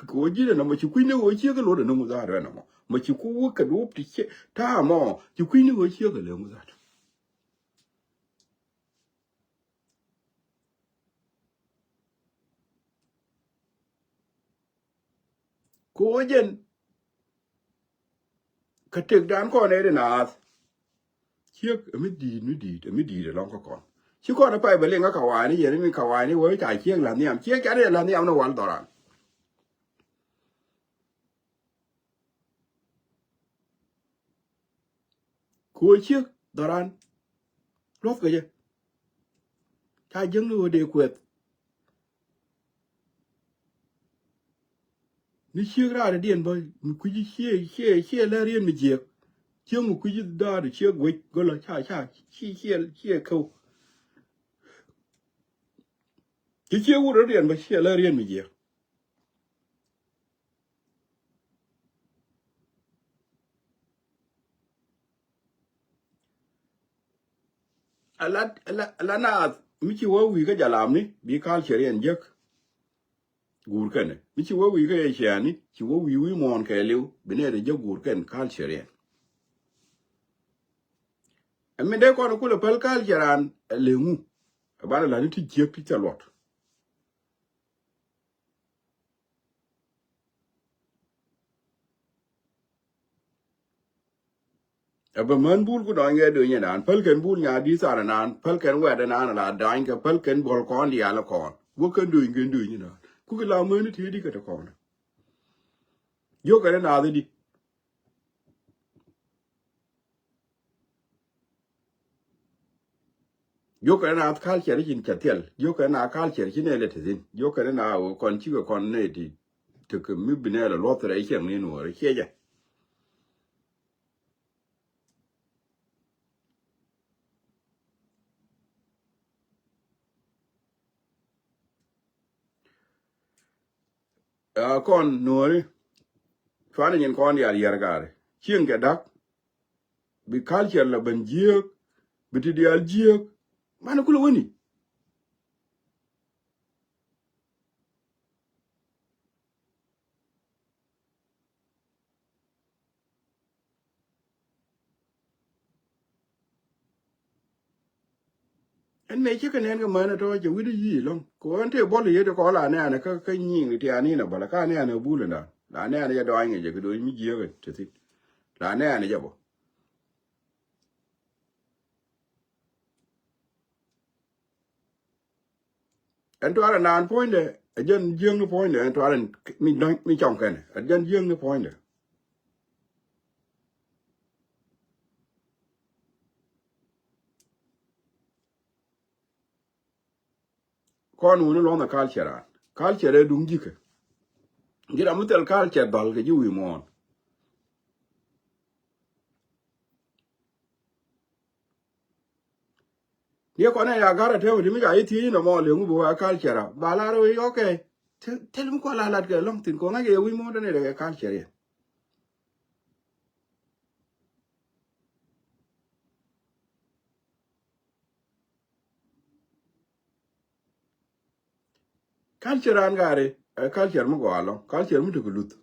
Kɛ ɣöö ji̱n ɛ nɔmɔ ci kui̱ ni ɣöö ciek ɛ luɔt ɛ ni ŋu dhaat ɛ nɔmɔ. Mɔ ci ku wä kɛ duɔ̱ɔ̱p ti ciek ta̱a̱ mɔ ci kui̱ ni ɣöö ciek ɛ lɛ ŋu dhaat. Kɛ ɣöö jɛn kä tëkdan kɔn ëë di naath. Ciek ɛ mi di̱i̱t, mi di̱i̱t, ɛ mi di̱i̱t ɛlɔ̱ŋ kä kɔn. Ci kɔn ɛ pay bɛ liŋ kä kawani yɛn mi kawani wee ca ciek la̱th nhiam. Ciek ca di la̱th nhiam ni wal dhɔran. Kɛ ɣöö ciek dhɔran luɔ̱thkɛ jɛ. Ca jiäkni ɣöö dee kuɛth. Ni ciek raar diɛn bä mi kui̱ci ciɛ, ciɛ, ciɛ lɛ rien mi jiɛk. Ciek mi kui̱ci daat ciek wec gölä ca, ca, ci, ciɛ, ciɛ käw. Ci ciek wut rɔ diɛn bä ciɛ lɛ rien mi jiɛk. Ala, ala, ala naath mi ci wä wi̱i̱ kä jalamni bi culture yɛn jek. Guur kɛnɛ mi ci wä wi̱i̱ kä yɛ ciani ci wä wi̱i̱ wi̱i̱ muɔ̱ɔ̱n kɛɛliw bi nɛɛt jek guur kɛn culture yɛn. Ɛ min dee kɔn kulɛ päl culture an ɛ leŋu. Ɛ banɛ la̱t ni ti jiek ti thil luɔt. Ɛ bɛ män bul ku dɔny kɛ döny ɛnan päl kɛn bul nya di̱th an ɛnan päl kɛn wɛt ɛnan la dany kɛ päl kɛn buɔl kɔn diaal kɔn wä kɛn döny kɛn döny ɛnan ku kɛ la män ti di kɛ ti kɔn. Jiök kɛn ɛnath di. Jiök kɛn na culture cin ca thiɛl. Jiök kɛn na culture cin ɛ lɛ te thin. Jiök kɛn na ɣöö kɔn cikɛ kɔn nɛ ti tekɛ mi bi nɛ lɛ luɔth rɛy ciɛŋ ni nuɔɔr ciɛ jɛ. Aa, kɔn nuɔɔri cuanɛ nyin kɔn diaal yɛr gaari cieŋ kɛ da̱k. Bi culture la ben jiääk, bi ti diaal jiääk. Banɛ kulɛ wäni. Ɛn mëë cikɛ nɛn kɛ män ɛ tɔ̱ cɛ wi̱cdɛ yi̱i̱ lɔ̱ŋ kɛ ɣöö ɛn tëë buɔl yet kɔn la nɛɛnɛ kä kä nyiŋ ti an inɛ bä la ka nɛɛnɛ bul ɛndan la nɛɛnɛ jɛ dɔɔny ŋic jɛ kɛ do̱ny mi jiääk ɛ te thi̱n. La nɛɛnɛ jɛ bä. Ɛn tuarɛ naan puɔ̱nydɛ ɛ jɛn jiäkni puɔ̱nydɛ ɛn tuarɛ mi dɔ̱ny mi cɔŋ kɛnɛ ɛ jɛn jiäkni puɔ̱nydɛ. Kɔn wuni luɔ̱nɛ culture an culture ɛ duŋ ji̱kɛ. Ji̱ ram mi thil culture dhɔl kɛ ji̱ wi̱i̱ muɔ̱ɔ̱n. Niɛ kɔn ɛ ya ga̱r ɛ tɛmɛ ti mi ca i̱ thiec inɔ mɔ liŋ bi wä culture a ba lar wee yɔkɛ. Thil mi kuɔ la lat kɛ lɔŋ thin kɔn ŋa̱c kɛ wi̱i̱ muɔ̱ɔ̱n tɛn ɛ dɛ kɛ culture yɛ. Culture an gari ɛ culture mi gɔaa lɔ culture mi tekɛ luth.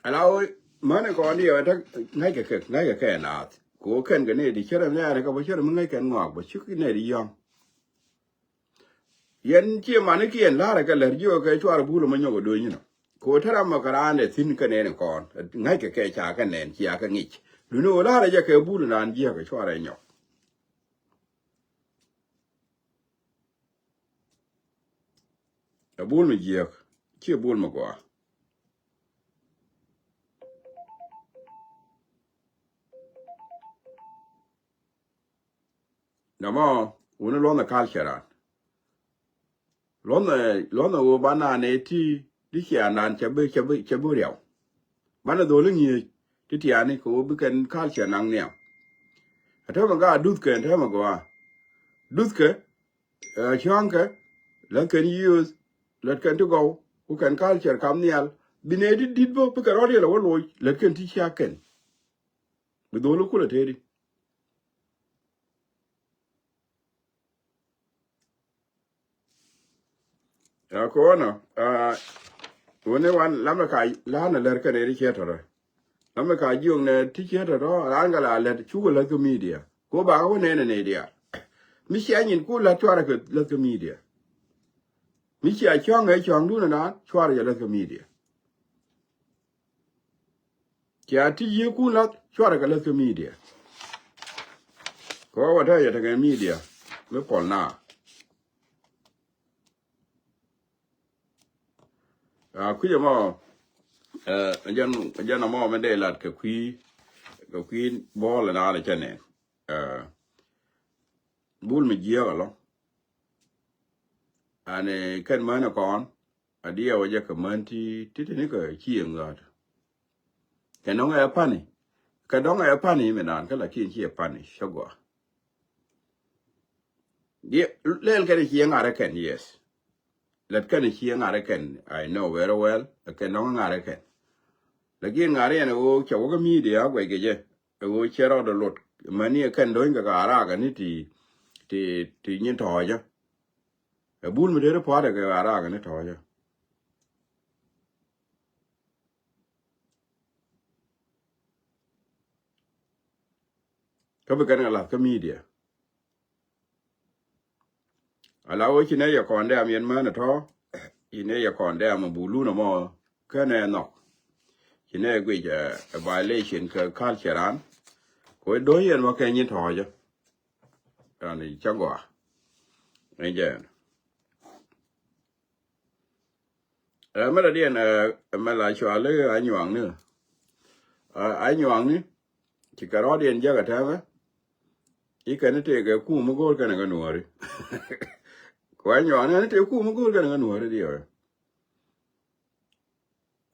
Ala ɣöö mänɛ kɔn diɛ wɛ tek ŋa̱ckɛ kɛ ŋa̱ckɛ kɛ naath kɛ ɣöö kɛn kɛ ni di cärɛ mi nɛɛrɛ kɛ bä cärɛ mi ŋäc kɛn ŋɔak bä cik nɛɛri yɔ̱ŋ. Yɛn ciɛ manikiɛn la̱rä kɛ lɛr jiök kɛ cuarɛ bul mɛ nyɔk ɛ do̱ny inɔ. Kɛ ɣöö te ram mɛ kɛ raan dɛ thi̱n kä nɛɛni kɔn ŋäckɛ kɛ ca kɛ nɛn cia kɛ ŋic. Luni ɣöö la̱rä jɛ kɛ bul naan jiäk kɛ cuarɛ nyɔk. Ɛ bul mi jiäk ciɛ bul mi gɔaa. Nɔmɔ wuni luɔnɛ culture an. Luɔnɛ luɔnɛ ɣöö ba naan ɛ ti di cia naan cɛ bi cɛ bi cɛ bi riaw. Banɛ dholi ŋi̱eec ti tiani kɛ ɣöö bi kɛn culture naŋ niam. Ɛ tɛmɛ gaa duthkɛ ɛ tɛmɛ gɔaa. Duthkɛ ɛ cɔ̱ŋkɛ Lät kɛn youth, lät kɛn ti gɔw, ku kɛn culture kam nhial. Bi nɛy ti di̱t bä, bikɛ rɔ̱ riɛl ɛ wä loc, lät kɛn ti cia kɛn. Bi dholi kulɛ tëëdi. Ya kɔnɔ, ah, wuni wan lamɛ ka la̱nɛ lär kɛn eri ciɛ tɔrɔ. Lamɛ ka jiök nɛ ti ciɛ tɔrɔ, ran kɛ la lät cukɛ lät kɛ media. Ko ba kɛ wä nɛnɛ nɛ diaal. Mi cia nyin ku lät cuarɛ kɛ lät kɛ media. Mi cia cuaŋ ɛ cuaŋ dun ɛ naan, cuarɛ jɛ lät kɛ media. Cia ti yiëë kun lath cuarɛ kɛ läth kä media. Kɛ wä wä tɛ yɛ tekɛ media mi pɔl na. A kui̱c ɛmɔ, ɛ jɛn, jɛn ɛmɔ mi dee lat kɛ kui̱, kɛ kui̱ bɔɔl ɛn alɛ cɛ nɛn. Ɛ bul mi jiɛɛk ɛlɔ. Ani kɛn män ɛ kɔn. A diɛ wä jɛ kɛ män ti ti ti ni kɛ cieŋ gaat. Kɛ nɔŋ ɛ pani. Kɛ dɔŋ ɛ pani mi naan kä lakin ci ɛ pani cä gɔaa. Diɛ lɛl kɛn cieŋ ŋa̱rä kɛn, yes. Lɛt kɛn cieŋ ŋa̱rä kɛn, I know very well. Kɛ nɔŋ ŋa̱rä kɛn. Lakin ŋa̱rä yɛn ɛ ɣöö cɛ wä kä media guɛc kɛ jɛ. Ɛ ɣöö cɛ rɔɔdɛ lot. Mäni ɛ kɛn do̱ny kɛ ka raakɛ ni ti, ti, ti nyin tɔɔcä. Ɛ bul mi deri pua̱a̱r ɛ kɛ ɣa̱raak ni tɔ̱ɔ̱cä. Kä bi kɛn kɛ lath kä media. Ala wä ci nɛ yɛ kɔn dɛm yɛn män ɛ tɔ̱, ci nɛ yɛ kɔn dɛm ɛ bulun ɛmɔ kɛnɛ nhɔk. Ci nɛ guic ɛ violation kɛ culture an. Kɛ wä do̱ny yɛn mɔ kɛ nyin tɔ̱ɔ̱cä. Yani cä gɔaa. Ɛ jɛn. Ɛ mɛ la diɛn ɛ mɛ la cuali a nyuaŋni. A nyuaŋni ci kɛ rɔɔdiɛn jiäk a tɛmɛ. I̱ kɛn i̱ tëëkɛ kum mi go̱o̱r kɛn ɛ ŋä nuɔ̱ɔ̱ri. Kua nyuaŋni ɛn i̱ tëëk kum mi go̱o̱r kɛn ɛ ŋä nuɔ̱ɔ̱ri diɛ wɛ.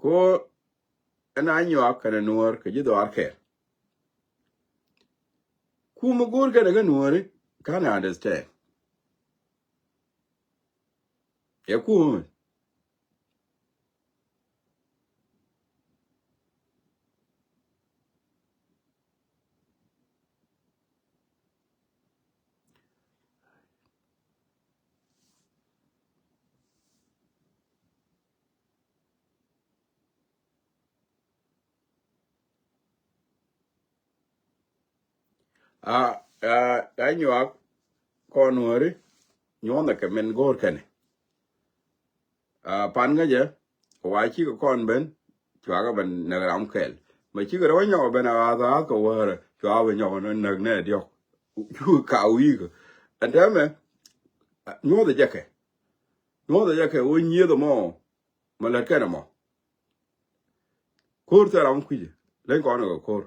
Ko ɛn a nyuak kɛn ɛ nuɔ̱ɔ̱r kɛ ji̱ dhɔaar kɛɛl. Kum mi go̱o̱r kɛn ɛ ŋä nuɔ̱ɔ̱ri, can't understand. Ɛ kum mi. A, a, a nyuak kɔn wääri nyuɔnɛ kɛ min go̱o̱r kɛnɛ. A, pan kä jɛ, wa cikɛ kɔn ben, cua kɛ ben näk ram kɛl. Mɛ cikɛ rɛ wä nyɔk ben a ɣath ɣath kɛ wäärä, cua ben nyɔk näk nɛ diɔk. Cu ka wi̱i̱kä. Ɛn täämɛ, a, nyuɔthɛ jɛ kɛ. Nyuɔthɛ jɛ kɛ wä nyieth ɛmɔ, mɛ lät kɛn ɛmɔ. Ko̱r thil ram kui̱cɛ, leny kɔn kɛ ko̱r.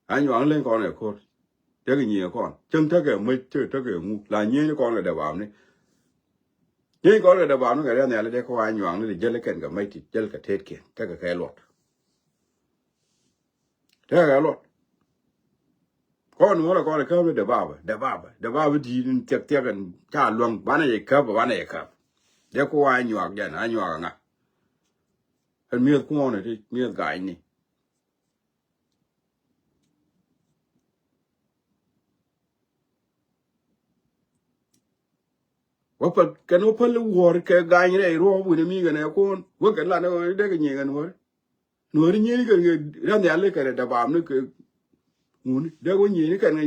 A nyuak leny kɔn kɛ ko̱r. Tekɛ nyiëë kɔn. Cäŋ tekɛ mäc, tekɛ, tekɛ ŋu. La nyiëëni kɔn kɛ dee bamni. Nyiëëni kɔn kɛ dee bamni kɛ riath nhiali dee kɛ wa nyuak ni dee jäl kɛn kɛ mäc ti, jäl kɛ tetkiɛn. Tekɛ kɛ luɔt. Tekɛ kɛ luɔt. Kɔn wä la kɔn ɛ käp ni dee babä, dee babä, dee babä di̱i̱t in thiɛk thiɛk in ca luäŋ, banɛ yɛ käp, banɛ yɛ käp. Dee ku wa nyuak jɛn, a nyuak a ŋa. Ɛn mi̱eth kuɔn ɛ ti, mi̱eth ga̱a̱cni. Wä päl, kɛn wä päl wuɔ̱ɔ̱r kɛ ga̱a̱ny rɛy ruɔ̱ɔ̱p wi̱n mi kɛn ɛ kuɔn. Wä kɛ lan ɛ wä dee kɛ nyiëë kɛn wä. Nuɔ̱ɔ̱ri nyieni kɛn kɛ ran nhiali kɛn ɛ dee bamni kɛ ŋuni. Dee wä nyieni kɛn kɛ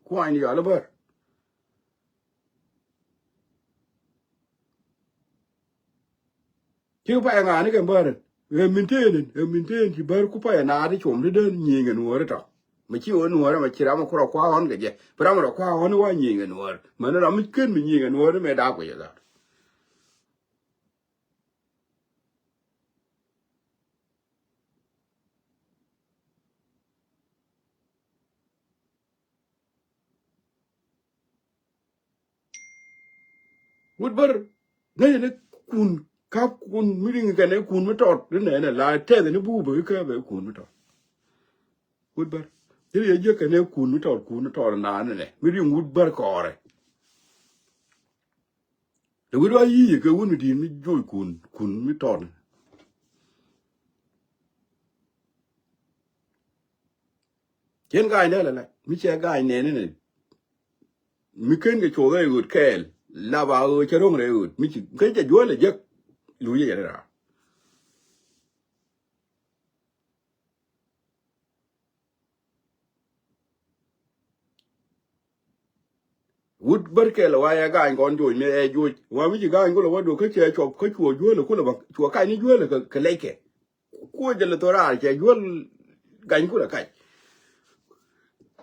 kuany yɔal bär. Cikɛ payɛ ŋa̱a̱ni kɛn bärin. Ɛ min tëënin, ɛ min tëën ci bär ku payɛ naat i̱ com ti dee nyieny kɛ nuɔ̱ɔ̱ri tɔ. Mɛ ci ɣän nuɔ̱ɔ̱ri mɛ ci ram ɛ ku rɔ kua ɣɔ̱n kɛ jɛ. Bi ram ɛ rɔ kua ɣɔ̱n i̱ wa nyieny kɛ nuɔ̱ɔ̱ri. Mɛn ram mi ken mi nyieny kɛ nuɔ̱ɔ̱ri mɛ daak kui̱ ɛ dhaat. Wut bär ŋäcɛ ni kun kap kun mi riŋ kɛn ɛ kun mi tɔt ri nɛnɛ la tɛth ni bubä ikä bɛ kun mi tɔt. Wut bär ri yɛ jiäk kɛn ɛ kun mi tɔt kun mi tɔt naan nɛ mi riŋ wut bär kɔɔrɛ. Te wi̱i̱ ruac yi̱ kɛ wun mi di̱i̱t mi joc kun, kun mi tɔt. Cien ga̱a̱c nɛ lɛ lɛ mi cɛ ga̱a̱c nɛni nɛ. Mi ken kɛ cuɔth rɛy ɣööt kɛɛl la ba ɣöö cɛ ro̱ŋ rɛy ɣööt mi ci ken cɛ juɔ̱l ɛ jek. Luc jɛ jɛ ri raar. Wut bär kɛl wa yɛ ga̱a̱ny kɔn joc mi ɛ joc wa mi ci ga̱a̱ny kulɛ wa duɔk kä cɛ cuɔp kä cuɔ juɔ̱l kulɛ ba cuɔ kac ni juɔ̱l kɛ lɛckɛ. Kuɔ jɛ lɛ thok raar cɛ juɔ̱l gany kulɛ kac.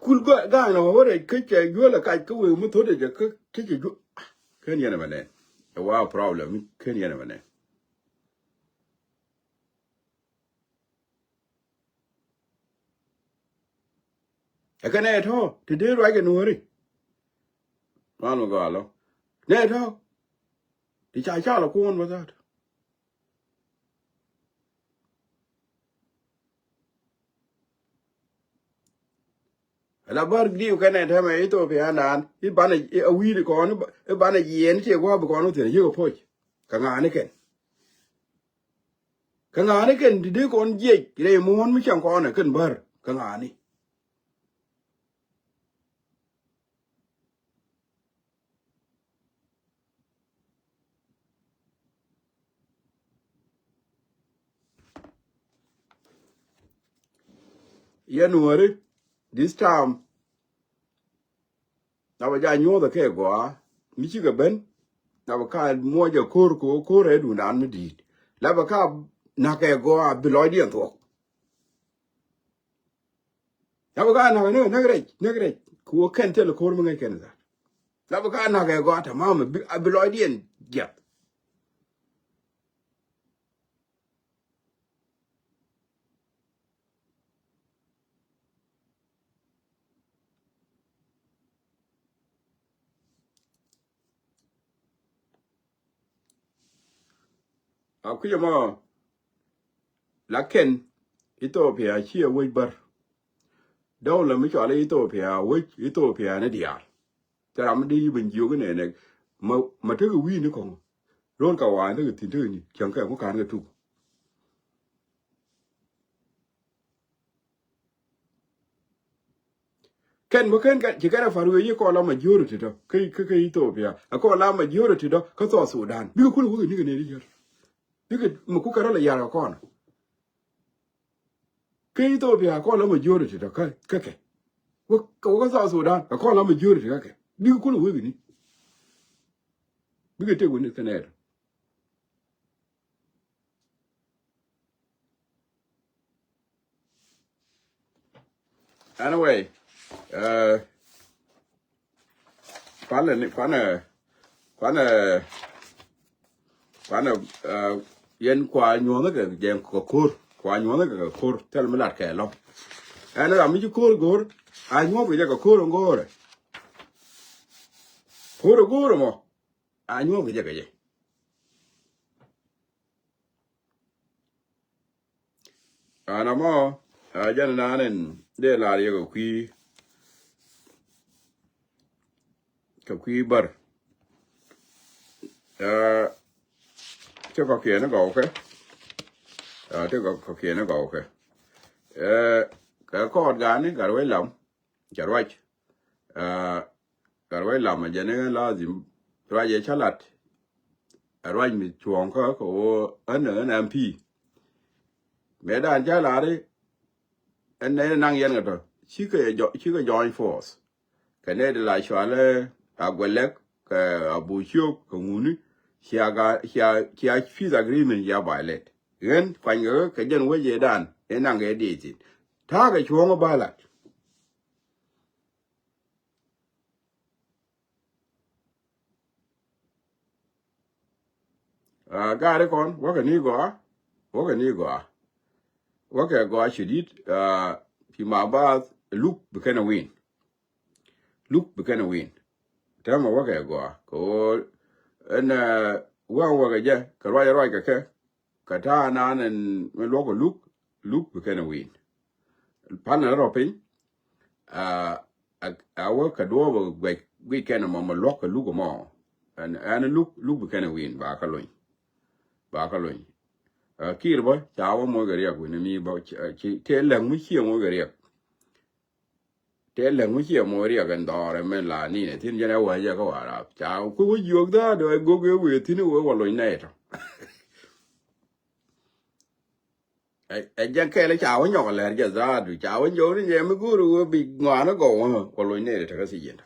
Kul ga̱a̱ny na wa wä rɛc kä cɛ juɔ̱l kac kä wee mi thot jɛ kä cɛ juɔ̱l. Ken yɛn ɛmɛ nɛn ɛ wa problem ken yɛn ɛmɛ nɛn. Ɛ kɛ nɛ tɔ̱ ti dee ruac kɛ nuɔ̱ɔ̱ri. Ran mi gɔaa lɔ nɛ tɔ̱ ti ca cal kuɔn bä that. Ala bär diw kɛnɛ tɛmɛ Ethiopia naan i̱ banɛ a wi̱i̱di kɔn i̱ banɛ jiɛɛn ciɛ gua̱a̱ bi kɔn wä thi̱n a yiëk a poc. Kɛ ŋa̱a̱ni kɛn kɛ ŋa̱a̱ni kɛn ti dee kɔn jiɛc rɛy muɔ̱ɔ̱n mi cɛŋ kɔn ɛ kɛn bär kɛ ŋa̱a̱ni. Yɛn wääri this time. Na bɛ ja nyuɔth kɛ gɔaa mi cikɛ ben. Na bɛ ka muɔc a ko̱r kɛ ɣöö ko̱r ɛ duundan mi di̱i̱t. La bɛ ka na̱k kɛ gɔaa bi lɔcdiɛn thuɔ̱k. La bɛ ka na̱k näk näk rɛc näk rɛc kɛ ɣöö kɛn thil ko̱r mi ŋäc kɛn tha̱a̱t. La bɛ ka na̱k kɛ gɔaa tamam a bi lɔcdiɛn jiath. A kui̱c ɛmɔ la kɛn Ethiopia ci a wec bär. Dɔwla mi cɔal Ethiopia a wec Ethiopia ni diaal. Thil ram mi dee yi ben jiök inɛnɛ ma tekɛ wi̱i̱ni kɔŋ. Ro̱l ka wa̱a̱ tekɛ thi̱n tekɛ ni cäŋ kɛ ŋu ka̱n kɛ tuk. Kɛn bä kɛn ci kɛn a far wee yi kɔn la majority tɔ kä kä Ethiopia a kɔn la majority tɔ kä South Sudan bikɛ kulɛ wä kɛ nikɛ nɛy ti yär. Bikɛ mi kukɛ rɔ la yar kɛ kɔn. Kä Ethiopia a kɔn la majority tɔ kä kä kɛ wä kä South Sudan a kɔn la majority kä kɛ bikɛ kulɛ wä kɛ ni. Bikɛ tek wä ni kɛ nɛy tɔ. Anyway, uh, kuanɛ ni kuanɛ kuanɛ kuanɛ uh, yɛn kua nyuɔ̱thä kɛ jɛ kɛ ko̱r kua nyuɔ̱thä kɛ kɛ ko̱r thil mi lat kɛ lɔ. Ɛn ram mi ci ko̱r go̱r a nyuɔ̱th kɛ jɛ kɛ ko̱r ŋo̱o̱rɛ. Ko̱r go̱o̱rɛ mɔ a nyuɔ̱th kɛ jɛ kɛ jɛ. An amɔ a jɛn naan in dee lar yɛ kɛ kui̱ kɛ kui̱ bär. Aa, ti kɔkiɛn gɔwkɛ. Aa, ti kɔkiɛn gɔwkɛ. Aa, kɛ kɔɔt gani gat wec lam cɛ ruac. Aa, gat wec lam a jɛn in lazim ruac yɛ cä lat. Ɛ ruac mi cuɔ̱ɔ̱ŋ kä kɛ ɣöö ɣän ɛ ɣän M P. Mëë dan cä lar i̱ ɛn nɛy naŋ yɛn kɛ tɔ cikɛ jɔ- cikɛ join force. Kɛ nɛy di la cualɛ Aguelɛk kɛ Abu Ciok kɛ ŋuni cia ga- cia cia peace agreement cia violate. Ɣän kuanykɛ kɛ jɛn wec ëëdan ëë naŋ kɛ diec thi̱n. Ta̱a̱ kɛ cuɔ̱ɔ̱ŋ ɛ bä lat. Aa, gari kɔn wäkɛ ni gɔaa. Wäkɛ ni gɔaa. Wäkɛ gɔaa ci di̱t. Aa, fi ma baath luk bi kɛn a win. Luk bi kɛn a win. Tɛmɛ wäkɛ gɔaa kɛ ɣöö ɛn, aa, wäŋ wäkɛ jɛ kɛ ruac ruac kɛ kɛ. Kɛ ta̱a̱ naan ɛn mi luɔk kɛ luk luk bi kɛn a win. Pan a rɔ piny. Aa, a wä kɛ duɔɔp a guic guic kɛn ɛmɔ mɛ luɔk kɛ luk ɛmɔ. Ɛn, ɛn luk, luk bi kɛn ɛ win, ba kä lony. Ba kä lony. Ɛ, Kiir bä, ca wä moc kɛ riɛk wi̱n mi bä, ci, ci, tëë lɛk mi ciɛ moc kɛ riɛk. Tëë lɛk mi ciɛ moc riɛk ɛn dhɔr ɛmɛn la ni nɛ thi̱n jɛn ɛ wä jɛ kä Warap. Ca ku wä jiök dhaadu ɛ gök ɛ wëë thi̱n ɛ wä wä lony nɛy tɔ. Ɛ, ɛ jɛn kɛɛl ca wä nyɔk lɛr jɛ dhaadu, ca wä nyɔk ni nyɛ mi go̱o̱r wä bi ŋɔaani gɔw wä, wä lony nɛy tɔ kä thi̱n jɛn.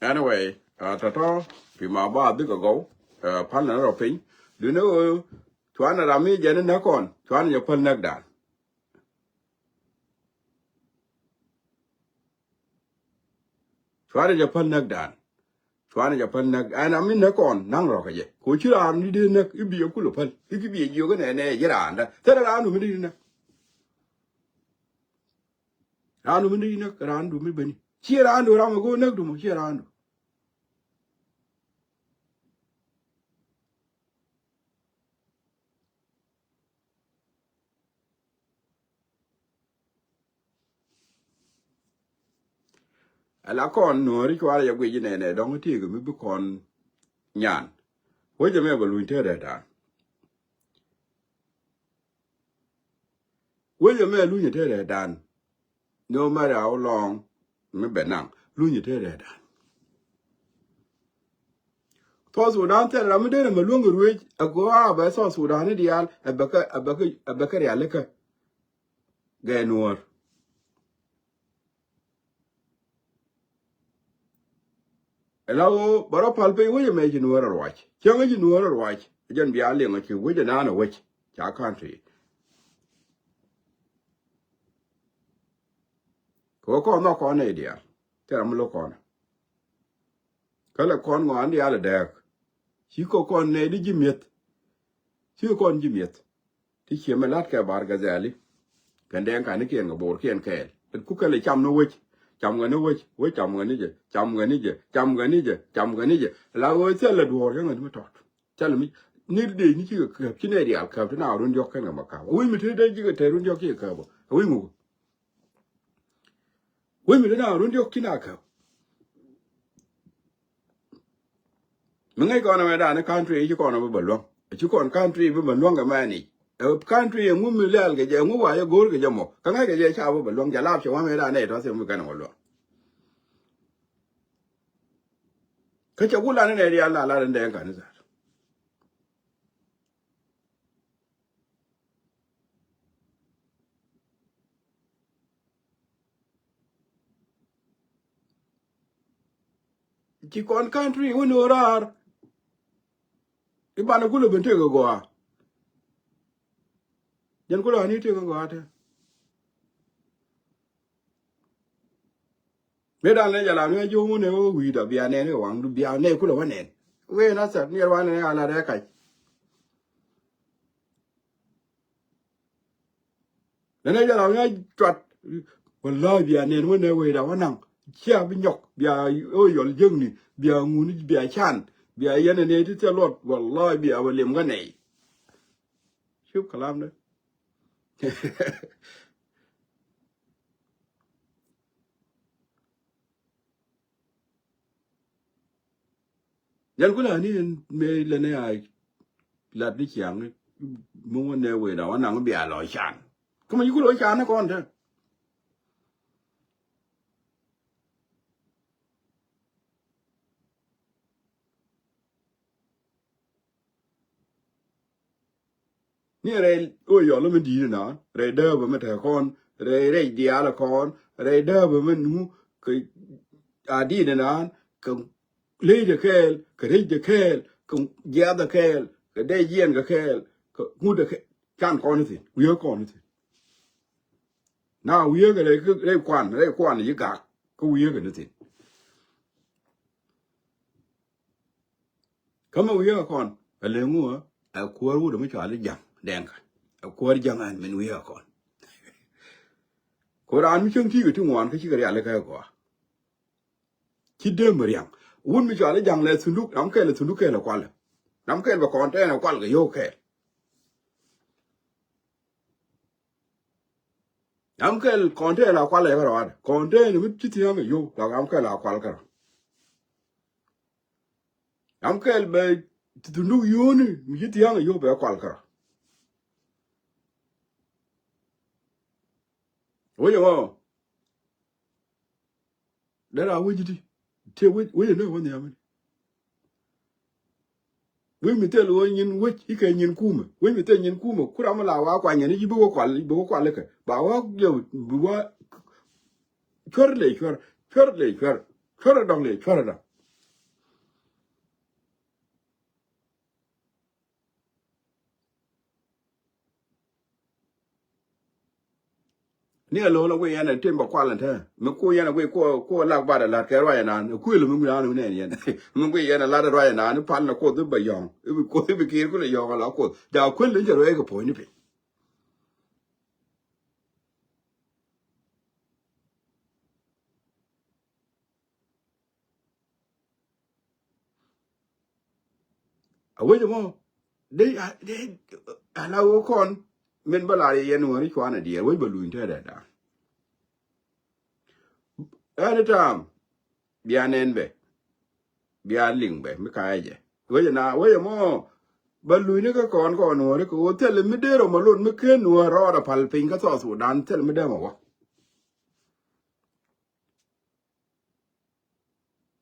Anyway, uh, tɔtɔ, pi ma ba dhik agɔw, uh, pal na rɔ piny, duni o, cuan ram mi jɛn näk kɔn, cuan jɛ päl näk dan. Cuarɛ jɛ päl näk dan. Cuarɛ jɛ päl näk. Ɛn ami näk kɔn naŋ rɔ̱ kɛ jɛ. Kɛ ci raan ni dee näk i̱ biɛ kulɛ päl. I̱ ki biɛ jiök inɛ nɛ ji̱ raan dä. Thilɛ raan du mi dee näk. Raan du mi dee näk, raan du mi beni. Ci raan du ram a go̱o̱r näk du mɔ, ci raan du. Ala kɔn nuɔ̱ɔ̱ri cuarɛ jɛ guic inɛnɛ dɔ̱ŋ i̱ tëëkɛ mi bi kɔn nyan. Wecɛ mɛ bɛ luny te rɛɛdan. Wecɛ mɛ luny te rɛɛdan. No matter how long mi bɛ naŋ luny te rɛɛdan. South Sudan thɛl ram mi derɛ mɛ luäŋ kɛ ruëëc a gɔaa bɛ South Sudan ni diaal a bɛ kɛ, a bɛ kɛ, a bɛ kɛ rialikä. Gɛ nuɔ̱ɔ̱r. Ɛ la ɣöö bɛ rɔ pal piny wec ɛmɛ ci nuɔ̱ɔ̱r a ruac. Cäŋ ci nuɔ̱ɔ̱r a ruac. Jɛn bia liŋ a ci wec ɛnan a wec. Ca country. Kɛ wä kɔn nhɔk kɔn nɛy diaal. Thil ram mi lo̱k kɔn. Kä lɛ kɔn ŋɔaani diaal ɛ dääk. Ci kɔ kɔn nɛy di ji̱ mi̱eth. Ci kɔ kɔn ji̱ mi̱eth. Ti ciɛ mɛ la̱t kɛ Bar Gazali. Kɛn dɛɛŋ kanikiɛn kɛ bo̱o̱rkiɛn kɛɛl. Ku kɛn lɛ cam ni wec. Cam kɛ ni wec. Wec cam kɛ ni jɛ. Cam kɛ ni jɛ. Cam kɛ ni jɛ. Cam kɛ ni jɛ. La ɣöö thilɛ duɔ̱ɔ̱r cä ŋäth mi tɔt. Thilɛ mi. Ni dee ni cikɛ käp. Ci nɛy diaal käp ti na run diɔ̱k kɛn kɛ ma käp. Wec mi te dee cikɛ te run diɔ̱k cikɛ käp. Wec ŋuk. Wec mi te na run diɔ̱k ci na käp. Mi ŋäc kɔn ɛmɛ dan ni country ci kɔn ɛmɛ bä luäŋ. Ci kɔn country bä bä luäŋ kɛ mɛn i̱. Ɛ country ɛŋu mi lɛl kɛ jɛ, ɛŋu wa jɛ go̱o̱r kɛ jɛ mɔ. Kä ŋäc kɛ jɛ ca bä bä luäŋ, jɛ lap cɛ wä mɛ dan nɛ tɔ̱ thil mi kɛn wä luäŋ. Kä cɛ wula ni nɛ diaal la la den dɛŋ kanitha. Ci kɔn country wä ni ɣöö raar. I̱ banɛ kulɛ ben tëëk ɛ gɔaa. Jɛn kulɛ ɣän i̱ tëëk ɛ gɔaa te. Mëë dan lɛ jɛ la mi a ji̱ wä ŋun ɛ wä wi̱i̱dɔ bia nɛn ɛ waŋdu bia nɛy kulɛ wä nɛn. Wëë na thɛk miɛr wanɛ nɛ a la rɛɛ kac. Nɛnɛ jɛ la wä cuat. Wallahi bia nɛn wä nɛ wee da wä naŋ. Cia bi nyɔk bia ɣöö yɔl jiäkni bia ŋuni bia can bia yɛn ɛ nɛy ti thil luɔt wallahi bia wä lim kä nɛy. Cip kalam dɛ. Jɛn ku la ni ɛn mëë lɛ ni a lat ni ciaŋ mi wä nɛ wee da wä naŋ bia lɔ can. Kä ma yi ku lɔ can ni kɔn te. Ni rɛy ɣöö yɔl mi di̱i̱t inan rɛy dääpä mi te kɔn rɛy rɛy diaal kɔn rɛy dääpä mi nu kɛ a di̱i̱t inan kɛ ley de kɛɛl kɛ rɛy de kɛɛl kɛ jiath de kɛɛl kɛ dɛy jiɛn kɛ kɛɛl kɛ ŋut de kɛɛl. Can kɔn ithin wiee kɔn ithin. Na wiee kɛ rɛy rɛy kuan rɛy kuan yi gak kä wiee kɛ ni thin. Kä mi wiee kɛ kɔn ɛ leŋu ɛ kuäär wut mi cɔal i̱ ja̱ŋ dɛŋkä. Ɛ kuäär ja̱ŋ ɛn min wiee kɛ kɔn. Ku raan mi cäŋ ti̱i̱ kɛ ti ŋuan kä cikɛ rialikä ɛ gɔaa. Ci dee mi riaŋ wut mi cɔal i̱ ja̱ŋ lɛ thunduk ram kɛl ɛ thunduk kɛl ɛ kualɛ. Ram kɛl bɛ kɔn tɛɛn ɛ kual kɛ yio̱w kɛɛl. Ram kɛl kɔn te la kual kɛ rɔ. Kɔn te ni mi ci thiaŋ yio̱w la ram kɛl la kual kɛ rɔ. Ram kɛl bɛ ti thunduk yio̱wni mi ci thiaŋ yio̱w bɛ kual kɛ rɔ. Wec ɛmɔ. Dee ra wec ti te wec wec ne wä nhiam. Wec mi thil wä nyin wec ikɛ nyin kumɛ, wec mi thil nyin kumɛ. Ku ram mi la wa kuany ni ci bi wä kual, bi wä kual ikɛ ba wä jɛ bi wä cuɛr le cuɛr, cuɛr le cuɛr, cuɛr dɔŋ le cuɛr dɔŋ. Ni a lo̱l a guiy yɛn a tim ba kual in te mi ku yɛn a guiy ku ku lak bat a lat kɛ ruac inan kuil mi ŋuan wun ɛn yɛn mi guiy yɛn a lat a ruac inan pal na kuoth ba yɔŋ ibi kuoth ibi kir kule yɔŋ a la kuoth ja kuil in jɛ ruac kɛ puɔ̱ny ni piny. A wec ɛmɔ dee dee ala wä kɔn min bä lar yɛ yɛn wä ri cuan a diɛɛr wec bä luny te dɛ da̱a̱n. Anytime bia nɛn bɛ bia liŋ bɛ mi kayɛ jɛ wec ɛna wec ɛmɔ bä luny ni kä kɔn kɔn wä ri kɛ wä thil mi dee rɔ ma lon mi ken wä rɔɔd a pal piny kä South Sudan thil mi dee ma wä.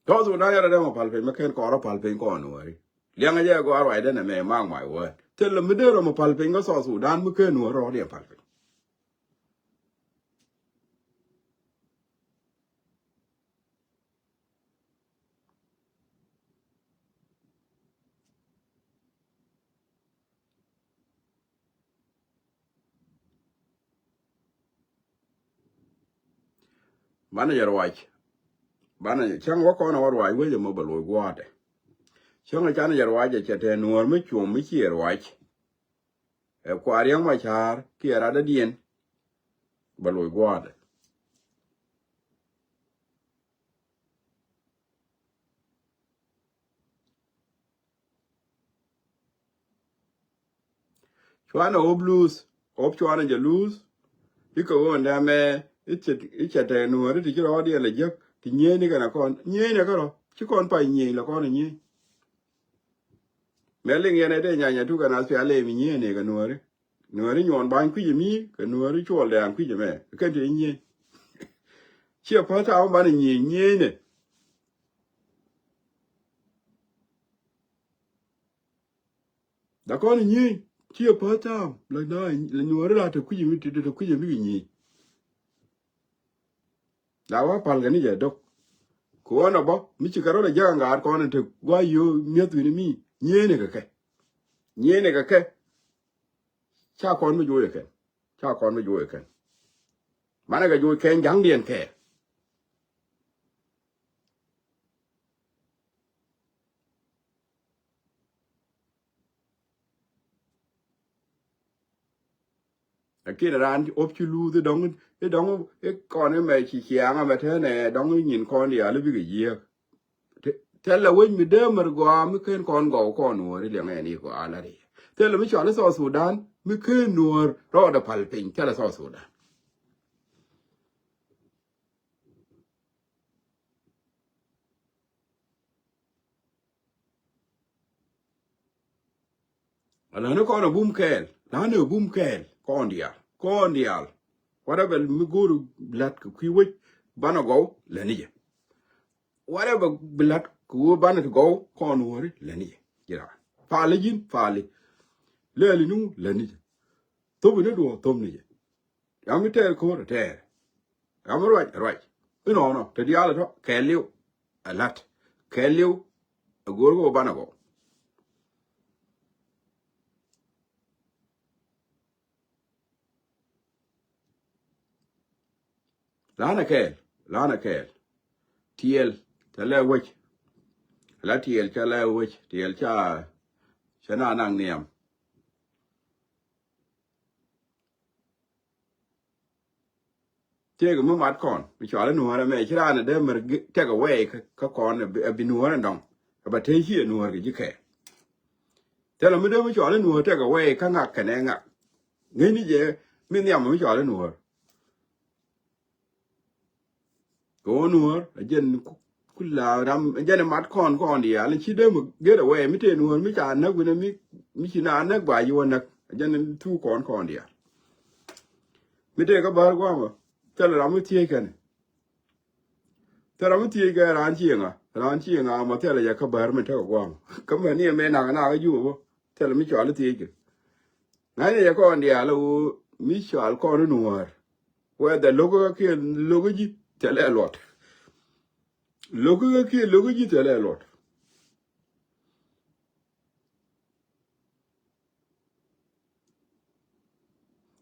Tɔth wun da̱ŋ yɛn a dee mɔ pal piny mi ken kɔn rɔ pal piny kɔn wääri. Liɛŋ a jɛ gɔaa ruacdɛ nɛ mɛ mark my word. Thilɛ mi dee rɔ mɔ pal piny kä South Sudan mi ken wä rɔ diɛ pal piny. Banɛ jɛ ruac. Banɛ jɛ cäŋ wä kɔn a wä ruac wecɛ mɔ bɛ loc gua̱a̱tɛ. Cäŋ a canɛ jɛ ruac a cɛ tɛ nuɔ̱ɔ̱r mi cuɔ̱m mi ciɛ ruac. Ɛ kua̱r yäŋ ma ca̱a̱r kiɛ rat dädiɛn bɛ loc gua̱a̱tɛ. Cuanɛ ɣöp luuth, ɣöp cuanɛ jɛ luuth. Ikɛ ɣöö ɛn dɛmɛ icɛ tɛ nuɔ̱ɔ̱ri ti ci rɔɔdiɛn lɛ jiäk ti nyieenikɛ nɛ kɔn nyieenikɛ rɔ ci kɔn pay nyieen lɛ kɔn nyieen. Mɛ liŋ yɛn ɛ dee nyanya tukɛ na thial ɛ mi nyieenikɛ nuɔ̱ɔ̱ri. Nuɔ̱ɔ̱ri nyuɔn bany kui̱c ɛmi kɛ nuɔ̱ɔ̱ri cuɔl dɛɛn kui̱c ɛmɛ kɛn ti nyieen. Ciɛ päth ta̱a̱ banɛ nyieen nyieenɛ. La kɔn nyiey ciɛ päth ta̱a̱m la na la nyuɔ̱ɔ̱ri la te kui̱c mi ti te kui̱c mi kɛ nyiey. La wa pal kɛ ni jɛ dok. Kɛ ɣöö nɔ bä mi ci kɛ rɔ la jäk a ŋa̱a̱t kɔn in te gua yio̱o̱ mi̱eth wi̱ni mi nyiey ni kɛ kɛ. Nyiey ni kɛ kɛ. Ca kɔn mi jo̱o̱c ɛ kɛn. Ca kɔn mi jo̱o̱c ɛ kɛn. Manɛ kɛ jo̱o̱c kɛn ja̱ŋdiɛn kɛ. Lakin raan ɣöp ci luuth i̱ dɔ̱ŋ i̱ dɔ̱ŋ i̱ kɔn i̱ mɛ ci ciaŋ amɛ tɛnɛ dɔ̱ŋ i̱ nyin kɔn diaal i̱ bikɛ yiëëk. Thilɛ wec mi dee mär gɔaa mi ken kɔn gɔw kɔn wä ri liɛŋ ɛn i̱ gɔaa la ri. Thilɛ mi cɔal i̱ South Sudan mi ken nuɔ̱ɔ̱r rɔɔdɛ pal piny thilɛ South Sudan. Ala ni kɔn a bum kɛɛl, la ni a bum kɛɛl kɔn diaal, kɔn diaal. Whatever mi go̱o̱r lat kɛ kui̱ wec banɛ gɔw lɛ ni jɛ. Whatever bi lat kɛ wee banɛ ti gɔw kɔn wääri lɛ ni jɛ. Ji̱ raan pali ji̱n pali. Lɛɛli ni ŋu lɛ ni jɛ. Thop ni duɔ thop ni jɛ. Ram mi tɛɛr ko̱r a tɛɛr. Ram mi ruac a ruac. Inɔnɔ te diaal a tɔ kɛɛliw a la̱t kɛɛliw a go̱o̱r kɛ wä banɛ gɔw. Lanɛ kɛɛl, lanɛ kɛɛl. Tiɛɛl ca lɛ wec. La tiɛɛl ca lɛ wec tiɛɛl ca ca na naŋ niam. Tëëkɛ mi mat kɔn mi cɔal i̱ nuɔ̱ɔ̱rɛ mɛ ci raan ɛ dee mär tɛk away kä kɔn ɛ bi nuɔ̱ɔ̱rɛ dɔŋ. Ɛ ba tëë ci ɛ nuɔ̱ɔ̱r kɛ ji̱ kɛ. Thilɛ mi dee mi cɔal i̱ nuɔ̱ɔ̱r tɛk away kä ŋak kɛnɛ ŋak. Ŋäcni jɛ mi nhiam mi cɔal i̱ nuɔ̱ɔ̱r. Ɣöö nuɔ̱ɔ̱r ɛ jɛn ku, ku la ram, ɛ jɛn ɛ mat kɔn kɔn diaal, ci dee mi get away, mi tëë nuɔ̱ɔ̱r mi ca näk wi̱nɛ mi, mi ci na näk ba yi wä näk, ɛ jɛn thuk kɔn kɔn diaal. Mi tëë kä bär gua̱a̱mä, thilɛ ram mi thiec kɛn. Thilɛ ram mi thiec kɛn raan ci ŋa, raan ci ŋa ma thilɛ jɛ kä bär mi tekɛ gua̱a̱mä. Kä mɛ ni ɛ mɛ nak nak kä juɔp bä, thilɛ mi cɔal i̱ thiec kɛ. Ŋa̱cnɛ jɛ kɔn diaal ɛ ɣöö mi cɔal kɔn i̱ nuɔ̱ɔ̱r. Whether lo̱k kä kiɛ lo̱k ji̱, thilɛ luɔt. Lo̱k kä kiɛ lo̱k ji̱, thilɛ luɔt.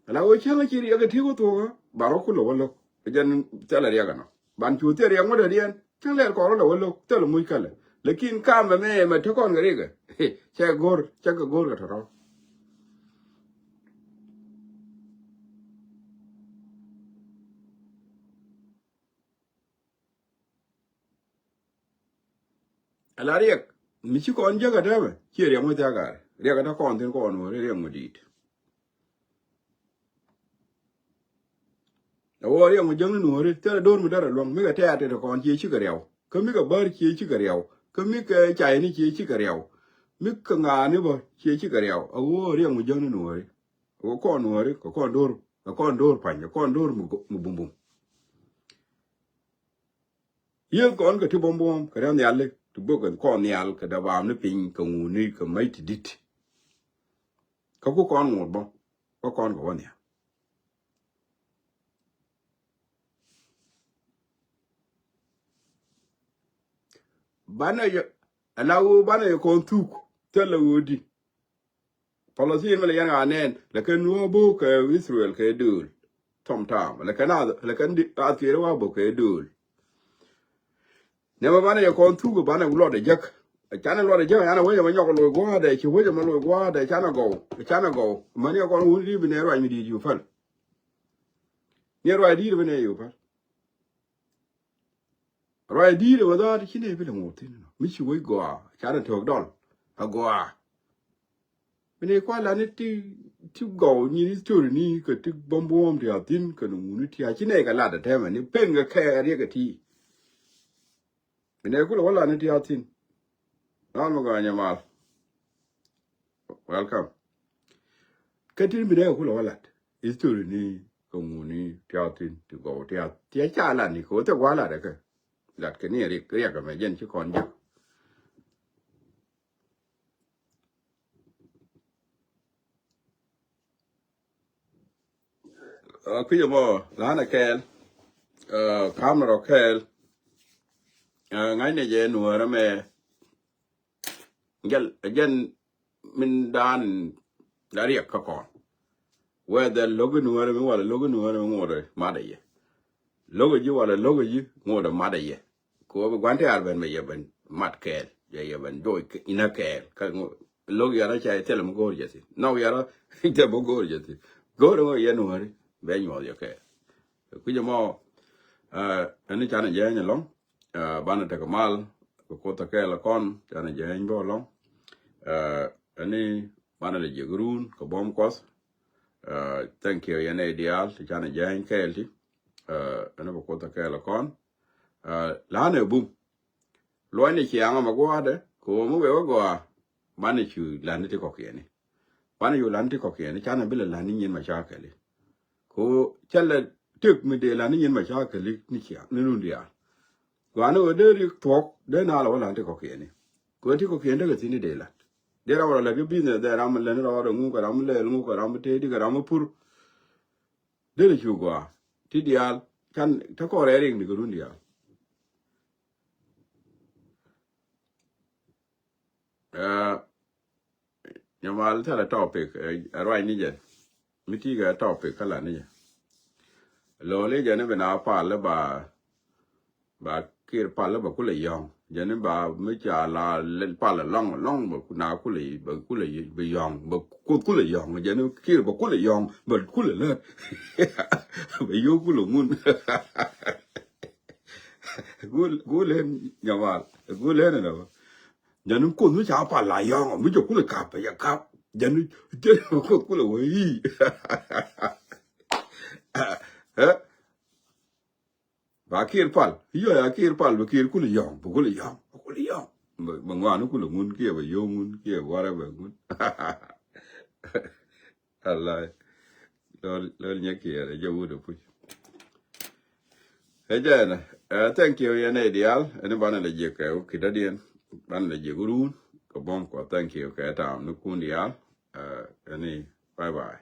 Ala ɣöö cäŋ ci riɛk ɛ ti wä thuɔ̱kä, ba rɔ kulɛ wä lo̱k. Ɛ jɛn thilɛ riɛk ɛnɔ. Ban cu thil riɛk ŋuɔ̱t ɛ diɛn, cäŋ lɛl kɔn rɔ lɛ wä lo̱k, thilɛ muc kälɛ. Lakin kam ɛmɛ mɛ te kɔn kɛ riɛk ɛ. Cɛ go̱r, cɛ kɛ go̱r kɛ tɔ̱tɔ̱. Ala riɛk mi ci kɔn jäk ɛ täämɛ, ciɛ riɛk mi thia̱k ɛ. Riɛk ɛ te kɔn thi̱n kɔn wä, riɛk mi di̱i̱t. Ɛ wä riɛk mi jäk ni nuɔ̱ɔ̱ri, thilɛ do̱r mi därɛ luäŋ, mi kɛ tɛ̈t ɛ te kɔn ciɛ cikɛ riaw. Kä mi kɛ bär ciɛ cikɛ riaw. Kä mi kɛ cayni ciɛ cikɛ riaw. Mi kɛ ŋaani bä ciɛ cikɛ riaw. Ɛ wä riɛk mi jäk ni nuɔ̱ɔ̱ri. Ɛ wä kɔn nuɔ̱ɔ̱ri, kɛ kɔn do̱r, kɛ kɔn do̱r pa̱ny, kɛ kɔn do̱r mi go-, mi bumbum. Yieth kɔn kɛ ti buɔ̱m buɔ̱m kɛ rɛm nhiali ti bok kɛ kɔn nhial kɛ däbaam ni piny kɛ ŋuni kɛ mac ti di̱t. Kä ku kɔn ŋot bä kä kɔn kɛ wä nhial. Banɛ yɛ ala ɣöö banɛ yɛ kɔn thuk thilɛ ɣöö di. Palestine mi lɛ yɛn ɣaa nɛn lɛ kɛn wä bo̱o̱k kɛ Israel kɛ dööl. Thɔm taam lɛ kɛn a lɛ kɛn di a thier wä bo̱o̱k kɛ dööl. Nɛ mɛ banɛ yɛ kɔn thuk banɛ luɔt ɛ jäk. Canɛ luɔt ɛ jäk, canɛ wecɛ mɛ nyɔk loc gua̱a̱dɛ, ci wecɛ mɛ loc gua̱a̱dɛ, canɛ gɔw, canɛ gɔw. Mäni ɛ kɔn wun ri bi nɛ ruac mi di̱i̱t yu päl. Ni ruac di̱i̱t bi nɛ yu päl. Ruac di̱i̱t ɛ wä dhaat ci nɛ bi lɛ ŋuɔth thi̱n nɔ. Mi ci wec gɔaa, canɛ tök dɔl. A gɔaa. Bi nɛ kua lani ti, ti gɔw nyin history ni kɛ ti buɔm buɔm ti a thi̱n kɛ ni ŋuni ti a ci nɛ kɛ lat a tɛmɛ ni pen kɛ kɛ riɛk kɛ ti. Bi nɛ kulɛ wä lani ti a thi̱n. Ran mi gɔaa nyamal. Welcome. Kä tin bi nɛ kulɛ wä lat history ni kɛ ŋuni ti a thi̱n ti gɔw ti a ti a ca lat ni kɛ wä thɛ gua lat kɛ. Lat kɛ ni riɛk riɛk kɛ mɛ jɛn ci kɔn jɛ. Ɛ, kui̱c ɛmɔ la̱nɛ kɛɛl. Ɛ, ka̱mnɛ rɔ kɛɛl. Ɛ, ŋa̱cnɛ jɛ nuɔ̱ɔ̱rä mɛ. Jɛl, jɛn min daan la riɛk kä kɔn. Whether lo̱k in nuɔ̱ɔ̱rä mi wala lo̱k in nuɔ̱ɔ̱rä mi ŋuɔ̱ɔ̱rä mat ɛ yɛ. Lo̱k ɛ ji̱ wala lo̱k ɛ ji̱ ŋuɔ̱ɔ̱rä mat ɛ yɛ. Kɛ ɣöö bi gua̱n tɛ̈r ben bɛ yɛ ben mat kɛɛl, bɛ yɛ ben joc inä kɛɛl. Kä lo̱k yɛn rɔ ca thilɛ mi go̱o̱r jɛ thi̱n. Nhɔk yɛn rɔ thilɛ mi go̱o̱r jɛ thi̱n. Go̱o̱r ŋɔ yɛn nuɔ̱ɔ̱ri bɛ nyuɔ̱th yɛ kɛɛl. Kui̱c ɛmɔ, ɛ, ɛn canɛ jääny ɛlɔ̱ŋ, ɛ, banɛ tekɛ mal kɛ Kuoth ɛ kɛɛl ɛ kɔn, canɛ jääny bä ɛlɔ̱ŋ. Ɛ, ɛn banɛ lɛ jiɛk run kɛ buɔ̱m Kuɔth. Ɛ, thank you yɛn ɛ diaal ti canɛ jääny kɛɛl ti. Ɛ, ɛn bɛ Kuoth ɛ kɛɛl ɛ kɔn. Ɛ, la̱nɛ bum. Luɔcnɛ ciaŋ ɛmɛ gua̱a̱dɛ kɛ ɣöö mi wek wä gɔaa. Banɛ cu la̱t ni ti kɔ̱kiɛni. Banɛ cu la̱t ni ti kɔ̱kiɛni canɛ bi lɛ la̱t ni nyin macakɛli. Kɛ ɣöö cä lɛ tëk mi dee la̱t ni nyin macakɛli ni ciaŋ ni run diaal. Gɔaa ni ɣöö dee rik thuɔ̱k dee na lɛ wä la̱t ni ti kɔ̱kiɛni. Kɛ ɣöö ti kɔ̱kiɛni tekɛ thi̱n ni dee la̱t. Dee ram rɔ lɛ ki business dee ram mi lɛn rɔ rɔ ŋu kɛ ram mi lɛɛl ŋu kɛ ram mi tëëdi kɛ ram mi pur. Dee lɛ cu gɔaa ti diaal can te kɔn rɛɛ rik ni kɛ run diaal. Ɛ, nyamal thilɛ topic, ɛ, ɛ ruac ni jɛ. Mi ti kɛ topic kä la ni jɛ. Lo̱li jɛ ni bi na pal ba, ba kir pal ba kulɛ yɔ̱ŋ. Jɛ ni ba mi ca la pal lɔŋ lɔŋ ba na kulɛ, ba kulɛ bi yɔ̱ŋ, ba Kuoth kulɛ yɔ̱ŋ. Jɛ ni kir ba kulɛ yɔ̱ŋ, ba kulɛ lät. Ba yo̱k kulɛ ŋun. Gul, gul en nyamal. Gul en nɔ. Jɛn ni Kuoth mi ca pal la yɔ̱ŋ mi jɛ kulɛ kap, jɛ kap. Jɛn ni, jɛn ni Kuoth kulɛ wä yi. Ɛ? Ba Kiir pal. Yɔ ya Kiir pal, ba Kiir kul yɔŋ, ba kul yɔŋ, ba kul yɔŋ. Ba ŋuan kul ŋun kiɛ ba yɔŋ ŋun kiɛ wara ba ŋun. Alai. Lol, lol nyɛ Kiir ɛ jɛ wut ɛ puc. Ɛ jɛ ɛnɛ. Thank you yɛn ɛ dial. Ɛni banɛ lɛ jiɛk kɛ wä kidadiɛn. Banɛ lɛ jiɛk wä run. Kɛ buɔ̱m kɔ, thank you kɛ tam ni kun dial. Ɛni, bye bye.